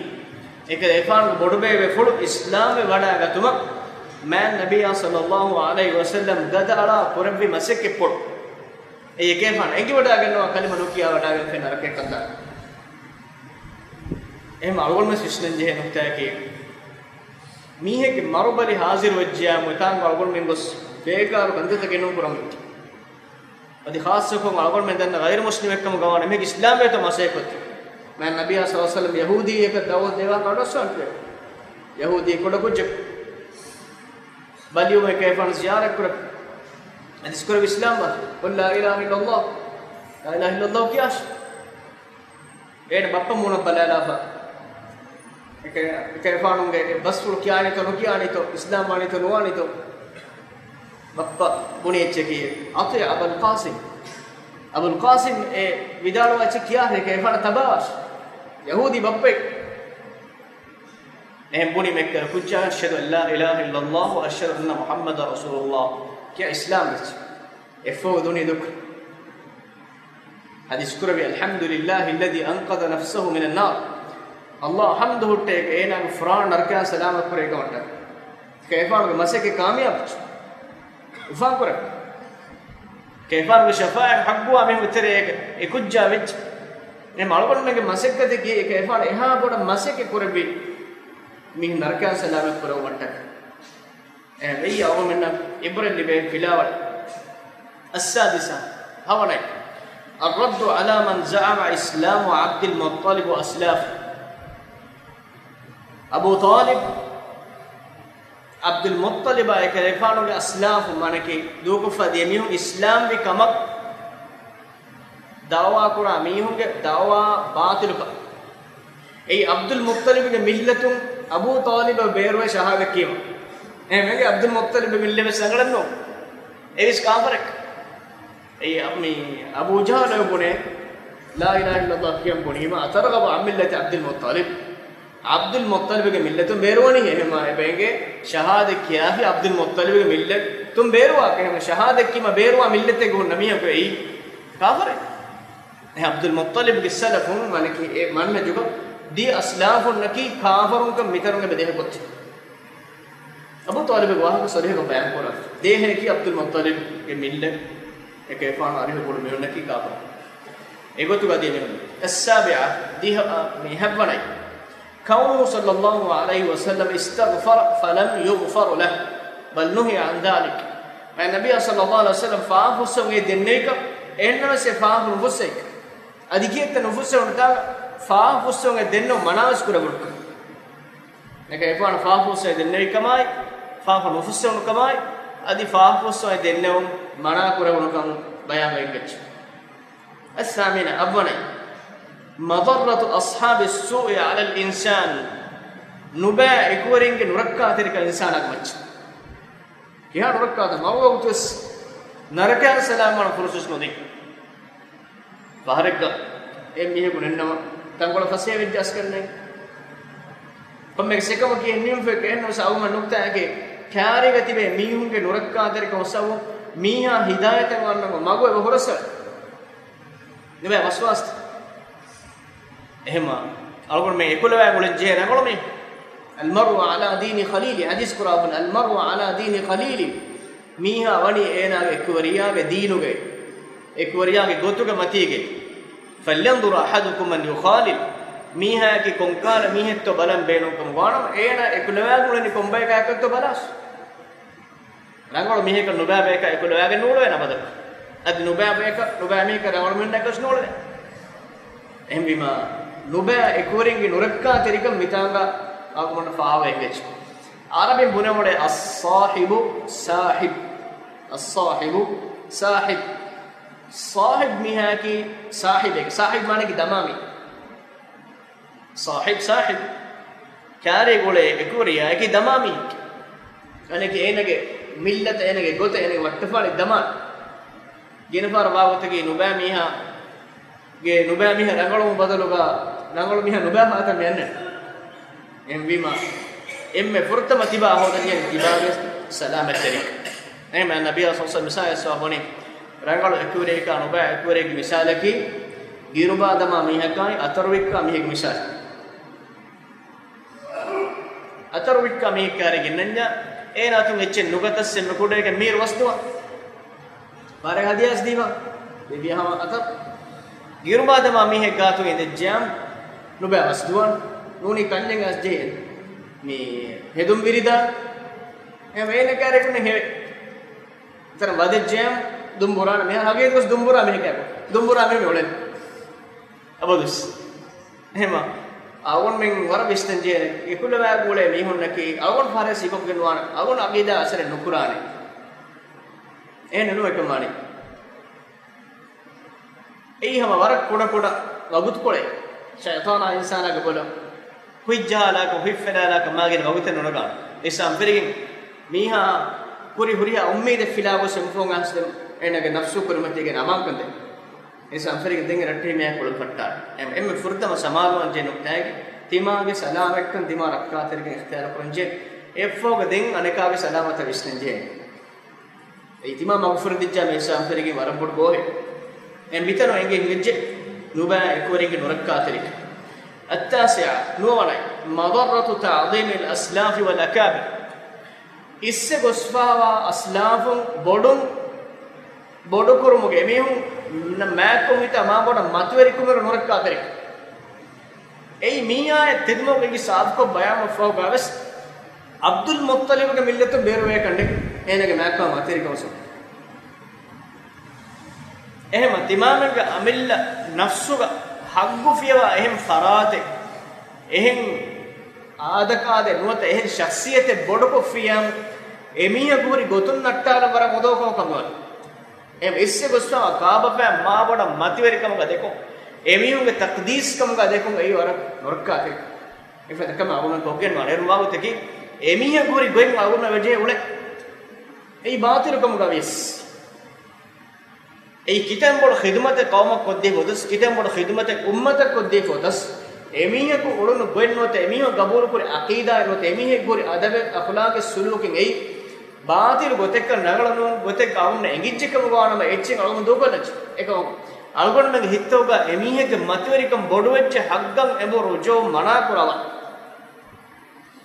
އެކަލޭގެފާނުގެ ބޮޑުބޭބޭފުޅު އިސްލާމްވެ ވަޑައިގަތުމަށް މާތް ނަބިއްޔާ ޞައްލައްލާހު ޢަލައިހި ވަސައްލަމް ގަދައަޅާ ކުރެއްވި މަސައްކަތްޕުޅު. އެއީ އެކޭފާނު އެނގިވަޑައިގަންނަވާ ކަލިމަ ނުކިޔާ ވަޑައިގެންފައި ނަރަކައަށް ކަންތާ. އެހެން އަޅުގަނޑުމެން ވިސްނަން ޖެހޭ ނުކްތާއަކީ، މީހެއްގެ މަރުބަލި ހާޒިރު ވެއްޖެޔާ މުތާން އަޅުގަނޑުމެން ގޮސް ބޭކާރު ކަންތައްތަކެއް ނޫން ކުރަމުން. އަދި ޚާއްޞަކޮށް އަޅުގަނޑުމެން ދަންނަ ޣައިރު މުސްލިމެއްކަމުގަ ވާނެ މީހެއްގެ އިސްލާމްވޭތޯ މަސައްކަތް. މާތް ނަބިއްޔާ ޞައްލައްލާހު ޢަލައިހި ވަސައްލަމް ޔަހޫދީއަކަށް ދަޢުވަތު ދޭ ވާހަކަ އަޑުއައްސަވާނެ. ޔަހޫދީ ކުޑަކުއްޖަކު ބަލިވުމަށް އެކޭފާނު ޒިޔާރަތްކުރެއްވި. އަދި އިސްކުރެއްވި އިސްލާމްވާން. قل لا إله إلا الله. ލާ އިލާހަ އިއްލައްލާހު ކިޔާށި. އޭނަ ބައްޕަ މޫނަށް ބަލާލާފަ. އެކޭ، އެކޭފާނުގެ ބަސްފުޅު ކިޔާނީތޯ ނުކިޔާނީތޯ، އިސްލާމް ވާނީތޯ ނުވާނީތޯ. ބައްޕަ ބުނި އެއްޗަކީ، أطع أبا القاسم. އަބުލް ޤާސިމް އެ ވިދާޅުވާ އެއްޗެއް ކިޔާށޭ، އެކޭފާނަށް ތަބާވާށޭ. ޔަހޫދީ ބައްޕައެއް. އެހެން ބުނި މެއްކަރު ކުއްޖާ، أشهد أن لا إله إلا الله وأشهد أن محمدا رسول الله ކިޔާ އިސްލާމް ވެއްޖެ. އެއަށްފަހު ދުނި ދުކު. ޙަދީޘް ކުރެއްވި، الحمد لله الذي أنقذ نفسه من النار. ﷲ އަށް ޙަމްދު ހުއްޓޭ އޭނާގެ ފުރާނަ ނަރަކައިން ސަލާމަތް ކުރެއްވި ކަމަށްޓަކައި. އެކޭފާނުގެ މަސައްކަތް ކާމިޔާބު ވެއްޖެ. އުފާން ކުރެއްވި. އެކޭފާނުގެ ޝަފާޢަތް ޙައްޤުވާ މީހުންގެ ތެރޭގަ އެ ކުއްޖާ ވެއްޖެ. އެ އަޅުގަނޑުމެންގެ މަސައްކަތަކީ އެކޭފާނު އެހާ ބޮޑަށް މަސައްކަތް ކުރެއްވި މީހުން ނަރަކައިން ސަލާމަތް ކުރެއްވުމަށްޓަކައި. އެހެންވެ، އަޅުގަނޑުމެންނަށް ޢިބްރަތް ލިބޭ ފިލާވަޅެއް. السادسة، ހަވަނައި. الرد على من زعم إسلام عبد المطلب وأسلافه. އަބޫ ޠާލިބް، ޢަބްދުލް މުއްޠަލިބާ އެކަލޭގެފާނުގެ އަސްލާފުން، މާނައަކީ ދޫކޮށްފަ ދިޔަ މީހުން އިސްލާމްވި ކަމަށް ދަޢުވާކުރާ މީހުންގެ ދަޢުވާ ބާޠިލުކަން. އެއީ ޢަބްދުލް މުއްޠަލިބުގެ މިއްލަތުން އަބޫ ޠާލިބަށް ބޭރުވެ ޝަހާދަތް ކީމަ. އެހެންވެގެން ޢަބްދުލް މުއްޠަލިބުގެ މިއްލަތްވެސް ރަނގަޅެއްނޫން. އެއީވެސް ކާފަރެއް. އެއީ މި އަބޫ ޖަހަލު ބުނޭ، ލާ އިލާހަ އިއްލައްލާހު ކިޔަން ބުނީމަ، أترغب عن ملة عبد المطلب؟ ޢަބްދުލް މުއްޠަލިބުގެ މިއްލަތުން ބޭރުވަނީ. އެހެންމާ އެބައެނގޭ ޝަހާދަތް ކިޔާފި ޢަބްދުލް މުއްޠަލިބުގެ މިއްލަތުން ބޭރުވާކަށް. އެހެން ޝަހާދަތް ކީމަ ބޭރުވާ މިއްލަތެއްގަ ހުންނަ މީހަކު އެއީ ކާފަރެއް. އެ ޢަބްދުލް މުއްޠަލިބުގެ ސަލަފުން، މާނައަކީ އެ މަންހަޖުގަ ދިޔަ އަސްލާފުންނަކީ ކާފަރުންކަން މިތަނުގަ ދޭހަކޮށްތި. އަބޫ ޠާލިބުގެ ވާހަކަ ޞަރީޙަކޮށް ބަޔާންކުރާ. ދޭހައަކީ ޢަބްދުލް މުއްޠަލިބުގެ މިއްލަތް އެކޭފާނު އަރިހު ބޮޑު މީހުންނަކީ ކާފަރު. އެގޮތުގަ ދިޔަ މީހުން. السابعة، ދިހަ، މި ހައްވަނައި. كونه صلى الله عليه وسلم استغفر فلم يغفر له بل نهي عن ذلك. މާތް ނަބިއްޔާ ޞައްލައްލާހު ޢަލައިހި ވަސައްލަމް ފާފަ ފުއްސަވަން އެ ދެންނެވިކަން، އެހެންނަމަވެސް އެ ފާފަ ނުފުއްސައިކަން. އަދި ކިއެއްތަ ނުފުއްސެވުނުތާ ފާފަ ފުއްސަވަން އެ ދެންނެވުން މަނާވެސް ކުރެވުނުކަން. އެކޭފާނު ފާފަ ފުއްސަވަން އެ ދެންނެވިކަމާއި، ފާފަ ނުފުއްސެވުނުކަމާއި، އަދި ފާފަ ފުއްސަވަން އެ ދެންނެވުން މަނާ ކުރެވުނުކަން ބަޔާންވެގެން އެއްޗެއް. الثامنة، އަށްވަނައި. مضرة أصحاب السوء على الإنسان، ނުބައި އެކުވެރިންގެ ނުރައްކާތެރިކަން އިންސާނާގެ މައްޗަށް. ކިހާ ނުރައްކާތަ؟ މަރުވަގުތުވެސް ނަރަކައިން ސަލާމަތްވާން ފުރުސަތު ނުދީ. ފަހަރެއްގަ އެ މީހަކު ނެންނަމަ، ތަންކޮޅެއް ފަސޭހަވެއްޖެ އަސްކަންނޭ. ކޮންމެ ސެކަމަކީ އެއްނިމިފައި އެހެންނަމަސް އަޅުގަނޑު ނުކްތާއެކޭ ކާރީގަ ތިބޭ މީހުންގެ ނުރައްކާތެރިކަމަށް ސަބަބު މީހާ ހިދާޔަތަށް ވަންނަން މަގު އެބަ ހުރަސް ނުބައި ވަސްވާސްތަ. އެހެމަ އަޅުގަނޑުމެން އެކުލަވާ ގުޅެއްޖެ ރަނގަޅު މީ. المرء على دين خليله، ޙަދީޘް ކުރާ ބުން، المرء على دين خليله. މީހާ ވަނީ އޭނާގެ އެކުވެރިޔާގެ ދީނުގައި، އެކުވެރިޔާގެ ގޮތުގެ މަތީގައި. فلينظر أحدكم من يخالل. މީހާއަކީ ކޮންކާލަ މީހެއްތޯ ބަލަން ބޭނުންކަމުގަ ވާނަމަ، އޭނާ އެކުލަވާ ގުޅެނީ ކޮންބަޔަކާކަށްތޯ ބަލާސް. ރަނގަޅު މީހަކަށް ނުބައި ބަޔަކަށް އެކުލަވާގެން ނޫޅުވޭނެ އަބަދަކަށް. އަދި ނުބައި ބަޔަކަށް، ނުބައި މީހަކަށް ރަނގަޅު މީހުންނަކަށް ނޫޅުވޭ. އެހެންވީމަ، ނުބައި އެކުވެރިންގެ ނުރައްކާތެރިކަން މިތާނގަ އަޅުގަނޑަށް ފާހަގަ އެނގެއްޖެ. އަރަބިން ބުނެވުނޭ الصاحب ساحب. الصاحب ساحب. ޞާޙިބް މީހާއަކީ ސާޙިބެއް. ސާޙިބް މާނައަކީ ދަމާ މީ. ޞާޙިބް، ޞާޙިބް. ކާރީ ގުޅޭ އެކުވެރިޔާއަކީ ދަމާ މީ. އަނެކެ އޭނަގެ މިއްލަތަށް، އޭނަގެ ގޮތަށް، އޭނަގެ ވައްޓަފާޅި ދަމާ. ގިނަ ފަހަރަށް ވާގޮތަކީ ނުބައި މީހާ ގެ ނުބައި މީހާ ރަނގަޅުވުން ބަދަލުގަ ރަނގަޅު މީހާ ނުބައި ހާތަން މި އަންނަނީ. އެހެންވީމަ، އެންމެ ފުރަތަމަ ތިބާ ހޯދަންޖެހޭނީ ތިބާގެ ސަލާމަތްތެރިކަން. އެހެންވެ، ނަބީ ޞައްލަﷲު ޢަލައިހި ވަސައްލަމަ މިސާލެއް ވެސް ވާ ބުނި، ރަނގަޅު އެކުވެރިޔަކާ ނުބައި އެކުވެރިޔެއްގެ މިސާލަކީ، ގިރުބާ ދަމާ މީހަކާއި އަތަރުވިއްކާ މީހެއްގެ މިސާލެއް. އަތަރުވިއްކާ މީހެއް ކާރީ ގެންނަންޏާ، އޭނާ އަތުން އެއްޗެއް ނުގަތަސް އެންމެ ކުޑައިގެން މީރު ވަސްދުވާ. ފަރެއް ހަދިޔާސް ދީވާ. ދެވިޔަ ހަމަ އަތަރު. ގިރުބާ ދަމާ މީހެއް ގާތުން އިނދެއްޖެޔާ، ނުބައި ވަސްދުވާ. ނޫނީ ކަންޏެއް އަސްޖެހޭ. މި ހެދުން ވިރިދާ. އެ ވޭނެ ކާރެކުން ހެވެ. ތަރަ ވަދެއްޖެޔާ، ދުނބުރާނަ މިހާ ހަގީގަތުގަސް ދުނބުރާ މީހެއް ކާކު. ދުނބުރާ މީހެއް އުޅެން. އަބަދުސް. އެހެމަ، އަޅުގަނޑުމެން ވަރަށް ވިސްނަންޖެހޭ، އެކުލަވާ ގުޅޭ މީހުންނަކީ، އަޅުގަނޑު ފަހަރެއް ސިކޮފްގެން ވާނެ، އަޅުގަނޑު އަގީދާ އަސަރެއް ނުކުރާނެ. އެހެން ނޫން އެކަމާނެ. އެއީ ހަމަ ވަރަށް ކުޑަ ކުޑަ ވަގުތުކޮޅެއް. ޝައިޠާނާ އިންސާނާގެ ބޮލަށް ހުތްޖަހާލާކަށް، ހުތްފެލާލާކަށް މާގިނަ ވަގުތެއް ނުނަގާނެ. އެއްސާމް ފެރިގެން މީހާ ކުރި ހުރިހާ އުއްމީދެއް ފިލާ ގޮސް އެމަފަހުން އައިސް އޭނަގެ ނަފްސު ކުރިމަތީގެން އަމާންކަން ދޭ. އެއްސާމް ފެރިގެން ދެން ރައްޓެހި މީހާ ކުޅަދު ފައްޓާ. އެ-، އެންމެ ފުރަތަމަ ސަމާލުވާން ޖެހޭ ނުކްތާއެއް ތިމާގެ ސަލާމަތްކަން ތިމާ ރައްކާތެރިކަން އިޚްތިޔާރު ކުރަން ޖެހޭ. އެއަށްފަހުގަ ދެން އަނެކާގެ ސަލާމަތަށް ވިސްނަން ޖެހޭ. އެއީ ތިމާ މަގުފުރެދިއްޖާ މި އިސްލާމް ފެރިގެން ވަރަށް ބޮޑު ގޯހެއް. އެ މިތަނު އެނގެން ހިނގައްޖެ ނުބައި އެކުވެރިންގެ ނުރައްކާތެރިކަން. التاسعة، ނުވަވަނަ، مضرة تعظيم الأسلاف والأكابر. އިސްވެ ގޮސްފާވާ އަސްލާފުން ބޮޑުން ބޮޑުކުރުމުގެ އެމީހުން މާތްކޮށް ހިތާ މާ ބޮޑަށް މަތިވެރިކުމިރު ނުރައްކާތެރިކަން. އެއީ މީހާއެއް ތެދުމަގު އެނގި ސާފުކޮށް ބަޔާންވެފަހުގަވެސް، ޢަބްދުލް މުއްޠަލިބުގެ މިއްލަތުން ބޭރުވޭ ކަނޑެއް އޭނަގެ މާތްކަމާ މަތިވެރިކަމަށް. އެހެމަ ތިމާމެންގެ އަމިއްލަ ނަފްސުގަ ހައްގު ފިޔަވާ އެހެން ފަރާތެއް، އެހެން އާދަކާދެއް ނުވަތަ އެހެން ޝަޚްޞިއްޔަތެއް ބޮޑުކޮށްފިޔާ، އެމީހަކު ހުރި ގޮތުން ނައްޓާލަން ވަރަށް ހުދޯ ކަމަކަށް ވާނެ. އެ އިސްވެ ގޮސްފާވާ ކާބަފައިން މާބޮޑަށް މަތިވެރިކަމުގަ ދެކުން، އެމީހުންގެ ތަޤްދީސްކަމުގަ ދެކުން އެއީ ވަރަށް ނުރައްކާތެރި. އެފަދަ ކަމެއް އަޅުގަނޑު ކޮށްގެން ވާނެ. އޭރު ވާގޮތަކީ އެމީހަކު ހުރި ގޮތް އަޅުގަނޑަށް ވެޖެ އުޅެ. އެއީ ބާޠިލު ކަމުގަ ވިޔަސް. އެއީ ކިތަން ބޮޑު ޚިދުމަތެއް ޤައުމަށް ކޮށްދީފަ އޮތަސް، ކިތަން ބޮޑު ޚިދުމަތެއް އުއްމަތަށް ކޮށްދީފަ އޮތަސް، އެމީހަކު އުޅުނު ގޮތް ނުވަތަ އެމީހުން ގަބޫލުކުރި ޢަޤީދާއެއް ނުވަތަ އެމީހެއްގެ ހުރި އަދަބެއް އަޚްލާޤެއް ސުލޫކެއް އެއީ ބާޠިލު ގޮތެއްކަން ރަނގަޅު ނޫން ގޮތެއްގަ އަޅުގަނޑަށް އެނގިއްޖެ ކަމުގަ ވާނަމަ އެއްޗެއް އަޅުގަނޑު ދޫކޮށްލައްޗޭ. އެކަމަކު އަޅުގަނޑުމެންގެ ހިތްތަކުގަ އެމީހެއްގެ މަތިވެރިކަން ބޮޑުވެއްޖެ ހައްގަށް އެބަހުރި ރުޖޫޢަ މަނާ ކުރައްވާ.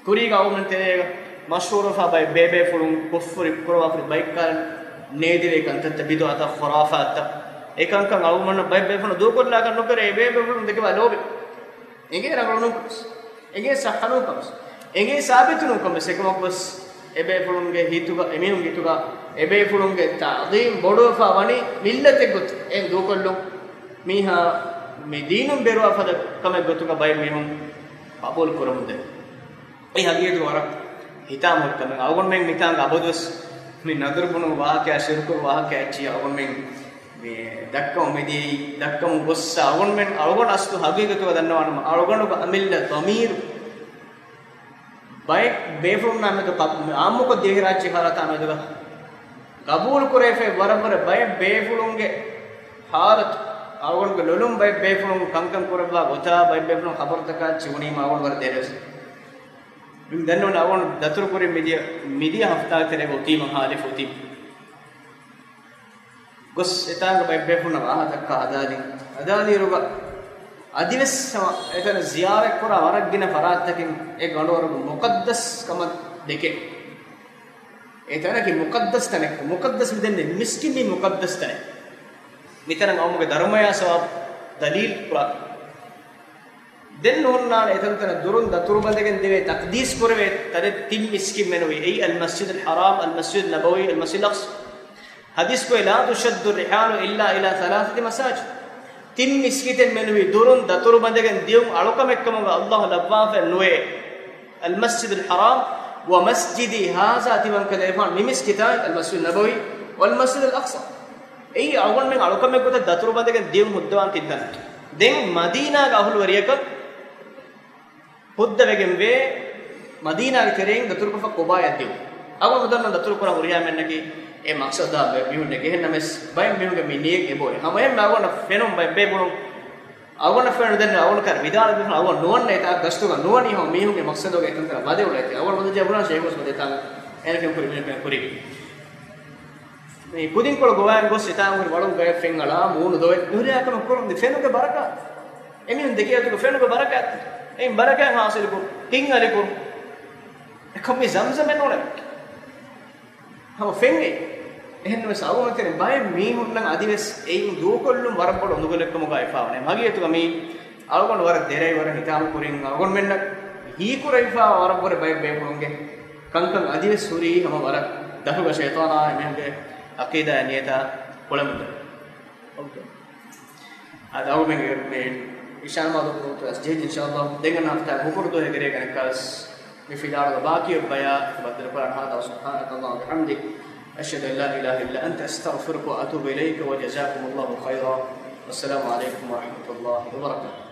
ކުރީގަ އަޅުގަނޑުމެން ތެރޭގަ މަޝްހޫރުވެފާ ބައެއް ބޭބޭފުޅުން ކުށްފުރި ކުރައްވާފަ ހުރި ބައެއްކަހަލަ ނޭދިވޭ ކަންތައްތައް، ބިދުޢަތައް، ޚުރާފާތްތައް، އެކަންކަން އަޅުގަނޑުމެންނަށް ބައެއް ބޭފުޅުން ދޫކޮށްލާކަށް ނުކެރޭ. އެ ބޭބޭފުޅުން ދެކެވާ ލޯބި. އެނގޭ ރަނގަޅު ނޫންކަން ވެސް. އެނގޭ ސައްހަ ނޫންކަން ވެސް. އެނގޭ ސާބިތު ނޫންކަން ވެސް. އެކަމަކު ވެސް އެބޭފުޅުންގެ ހިތުގަ، އެމީހުންގެ ހިތުގަ އެބޭފުޅުންގެ ތަޢުޒީމް ބޮޑުވެފާ ވަނީ މިއްލަތެއް ގޮތުން. އެ ދޫކޮށްލުން މީހާ މި ދީނުން ބޭރުވާ ފަދަ ކަމެއް ގޮތުގަ ބައެއް މީހުން ޤަބޫލު ކުރަމުންދޭ. އެ ހަގީގަތުގަ ވަރަށް ހިތާމަހުރި ކަމެއް. އަޅުގަނޑުމެން މިތާނގަ އަބަދުވެސް މި ނަދުރު ބުނު ވާހަކައާ، ޝިރުކު ވާހަކައާ އެއްޗިހި އަޅުގަނޑުމެން މި ދައްކަމުން މިދިޔައީ، ދައްކަމުން ގޮއްސަ އަޅުގަނޑުމެން، އަޅުގަނޑު އަސްލު ހަގީގަތުގަ ދަންނަވާނަމަ، އަޅުގަނޑުގެ އަމިއްލަ ޟަމީރު ބައެއް ބޭފުޅުންނާ މެދު ޤަ-، ޢާއްމުކޮށް ދިވެހިރާއްޖެ ހާލަތާ މެދުގަ ޤަބޫލު ކުރެވިފައި ވަރަށްވުރެ ބައެއް ބޭފުޅުންގެ ޙާލަތު އަޅުގަނޑުގެ ލޮލުން ބައެއް ބޭފުޅުން ކަންކަން ކުރައްވާ ގޮތާ ބައެއް ބޭފުޅުން ޚަބަރުތަކާ އެއްޗެއް ވުނީމަ އަޅުގަނޑު ވަރަށް ދެރަވެސް. މި ދެންނެވުނީ އަޅުގަނޑު ދަތުރު ކުރި މިދިޔަ، މިދިޔަ ހަފްތާގެ ތެރޭގަ އޮތީމަ ހާލިފް އޮތީ. ގޮސް އެތާނގަ ބައެއް ބޭފުޅުންނަށް ވާހަކަ ދައްކާ ހަދާލި. ހަދާލިއިރުގަ އަދިވެސް ހަމަ އެތަނަށް ޒިޔާރަތްކުރާ ވަރަށް ގިނަ ފަރާތްތަކެއް އެ ގަނޑުވަރުގެ މުޤައްދަސް ކަމަށް ދެކޭ. އެ ތަނަކީ މުޤައްދަސް ތަނެއް. މުޤައްދަސް މިދެންނެވި މިސްކިތް މީ މުޤައްދަސް ތަނެއް. މިތަނަށް އައުމުގެ ދަރުމަޔާ ސަވާބު ދަލީލް ކުރާ. ދެން ނުހުންނާނެ އެތަންތަނަށް ދުރުން ދަތުރު ބަނދެގެން ދެވޭ ތަޤްދީސް ކުރެވޭ ތަނެއް ތިން މިސްކިތް މެނުވީ. އެއީ އަލްމަސްޖިދުލް ޙަރާމް، އަލްމަސްޖިދު ނަބަވީ، އަލްމަސްޖިދުލް އަޤްޞާ. ޙަދީޘް ކުރޭ، "لا تشد الرحال إلا إلى ثلاثة مساجد." ތިން މިސްކިތެއް މެނުވީ ދުރުން ދަތުރު ބަނދެގެން ދިޔުން އަޅުކަމެއްކަމުގަ ﷲ ލައްވާފައެއް ނުވޭ. އަލްމަސްޖިދުލް ޙަރާމް ވަ މަސްޖިދީ ހާޒާ ތިމަން ކަލޭފާން މި މިސްކިތާއި އަލްމަސްޖިދު ނަބަވީ ވަލްމަސްޖިދުލް އަޤްޞާ. އެއީ އަޅުގަނޑުމެން އަޅުކަމެއް ގޮތަށް ދަތުރު ބަނދެގެން ދިޔުން ހުއްދަވާން ތިން ތަނެއް. ދެން މަދީނާގެ އަހުލުވެރިޔަކަށް ހުއްދަވެގެންވޭ މަދީނާގެ ތެރެއިން ދަތުރުކޮށްފަ ޤުބާޔަށް ދިޔުން. އަޅުގަނޑު ދަންނަ ދަތުރު ކުރާ ހުރިހާ މީހުންނަކީ އެ މަޤްޞަދާ ބެ-، މީހުންނެކޭ. އެހެންނަމަވެސް ބައެއް މީހުންގެ މި ނިޔަތް އެބައޮތް. ހަމައެހެންމެ އަޅުގަނޑަށް ފެނުން ބައެއް ބޭފުޅުން އަޅުގަނޑަށް ފެނުނު ދެން އަޅުގަނޑު ކައިރި ވިދާޅުވި އަޅުގަނޑު ނުވަންނަ އެތާ ގަސްތުގަ ނުވަނީ ހަމަ މީހުންގެ މަޤްޞަދުގެ އެތަންތަނަށް ވަދެ އުޅޭތީ. އަޅުގަނޑު ވަދެ ޖަބުރާން ޝޭޚު ވަދެ ތާނގަ އޭނަ ފެން ކުރި މީހުން ފެން ކުރީ. މި ކުދިންކޮޅު ގޮވާން ގޮސް އެތާނގަ ހުރި ވަޅުން ގޮޔަށް ފެން އަޅާ މޫނު ދޮވެ ހުރިހާ ކަމެއް ކުރުން ދި ފެނުގެ ބަރަކާ. އެމީހުން ދެކޭ އަތުގަ ފެނުގެ ބަރަކާތް. އެއިން ބަރަކާތް ހާސިލުކުރު. ހިތް އަލިކުރު. އެކަމް މި ޒަމްޒަމެއް ނޫނެ. ހަމަ ފެންގެ. އެހެންނަމަވެސް އަޅުގަނޑު ތެރެ ބައެއް މީހުންނަށް އަދިވެސް އެއިން ދޫކޮށްލުން ވަރަށް ބޮޑު އޮނދުގަލެއްކަމުގަ އެފާވަނެ. މަގޭ އަތުގަ މީ އަޅުގަނޑު ވަރަށް ދެރަވި ވަރަށް ހިތާމަ ކުރިން އަޅުގަނޑުމެންނަށް ހީކުރެވިފާ ވަރަށްވުރެ ބައެއް ބޭފުޅުންގެ ކަންކަން އަދިވެސް ހުރީ ހަމަ ވަރަށް ދަށުގަ ޝައިޠާނާ އެމީހުންގެ އަޤީދާ ނިޔަތާ ކުޅެމުންދެން. އަދި އަޅުގަނޑުމެންގެ މި އިޝާ ނަމާދު ވަގުތު ވެސް ޖެހިއްޖެ އިންޝާﷲ. ދެން އަންނަ ހަފްތާ ހުކުރު ދުވަހެއްގެ ރޭގަނެއްކާވެސް މި ފިލާވަޅުގެ ބާކީ ބަޔާ ބައްދަލުކުރާން. هذا وسبحانك اللهم وبحمدك، أشهد أن لا إله إلا أنت، أستغفرك وأتوب إليك، وجزاكم الله خيرا، والسلام عليكم ورحمة الله وبركاته.